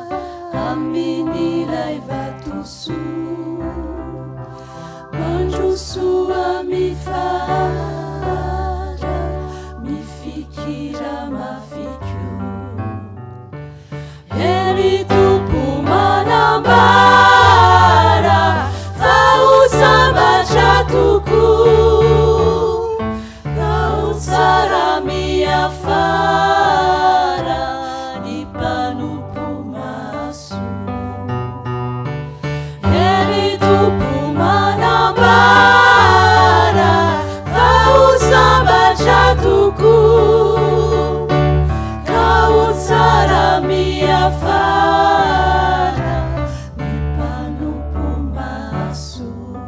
amin'ilay vatosoa, mandrosoa mifara, mifikira mafy koa. Ry Tompo manambara fa ho sambatra tokoa, ka ho tsara miafara ny mpanompo mahasoa. Ry Tompo manambara fa ho sambatra tokoa, ka ho tsara miafara ny mpanompo mahasoa.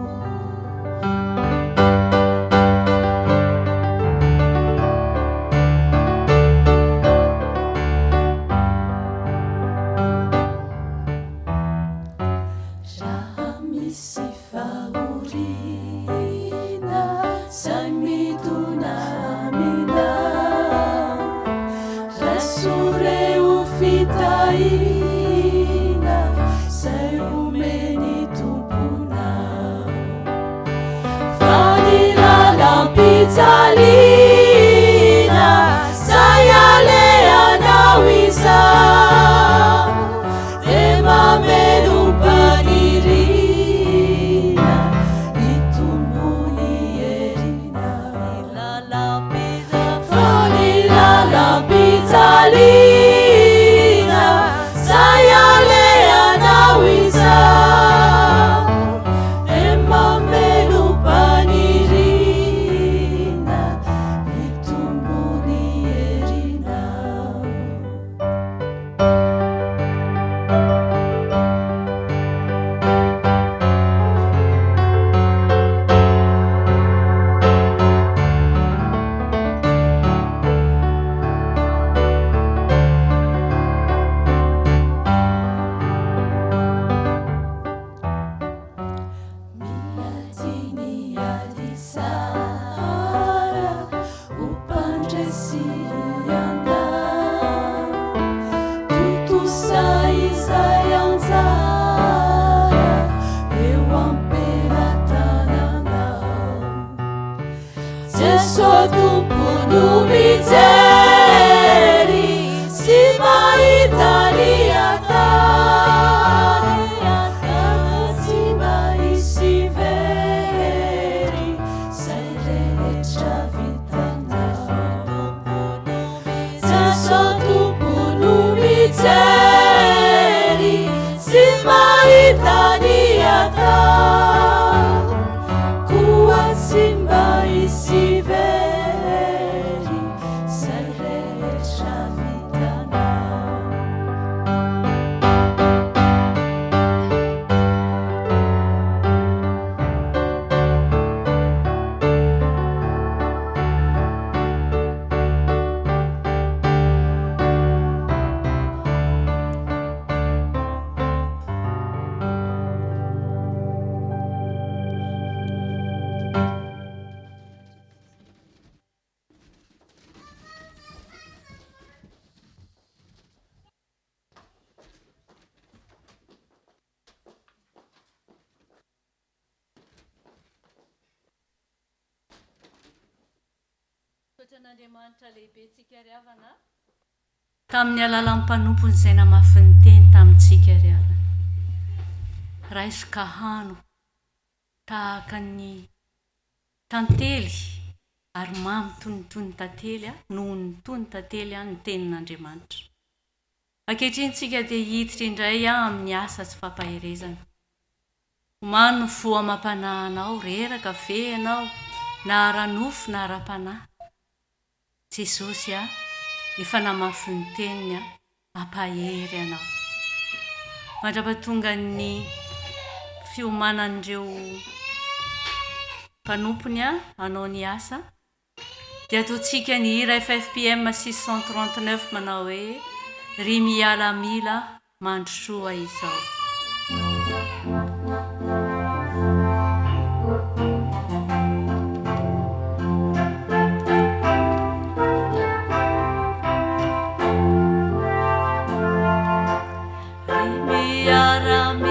Raha misy fahoriana izay midona aminao, raiso re ho fitahiana izay omen'ny Tomponao. Fa ny lalam-pijaliana izay alehanao izao dia mamelom-paniriana hitombo ny herinao. Fa ny lalam-pijaliana izay alehanao izao dia mamelom-paniriana hitombo ny herinao. Miady ny ady tsara ho mpandresy ianao. Tontosa izay anjara eo am-pelatananao. Jeso Tompo no mijery sy mahita ny atao. Tsy mba hisy very izay rehetra vitanao. Jeso Tompo no mijery sy mahita ny atao. Koa tsy mba hisy very izay rehetra vitanao. Misaotra an'Andriamanitra lehibe tsika ry havana a. Tamin'ny alalan'ny mpanompony izay namafy ny teny tamintsika ry havana. Raiso ka hano tahaka ny tantely ary mamy toy ny toy ny tantely noho ny toy ny tantely ny tenin'Andriamanitra. Ankehitriny tsika dia hiditra indray amin'ny asa sy fampaherezana. Omano ny fo amam-panahinao, reraka ve ianao na ara-nofo na ara-panahy? Jesosy a, efa namafy ny teniny a, hampahery anao. Mandrapatongan'ny fiomanan'ireo mpanompony hanao ny asa dia ataontsika ny hira FFPM 639 manao hoe Ry miala mila mandrosoa izao. Ry miaramila.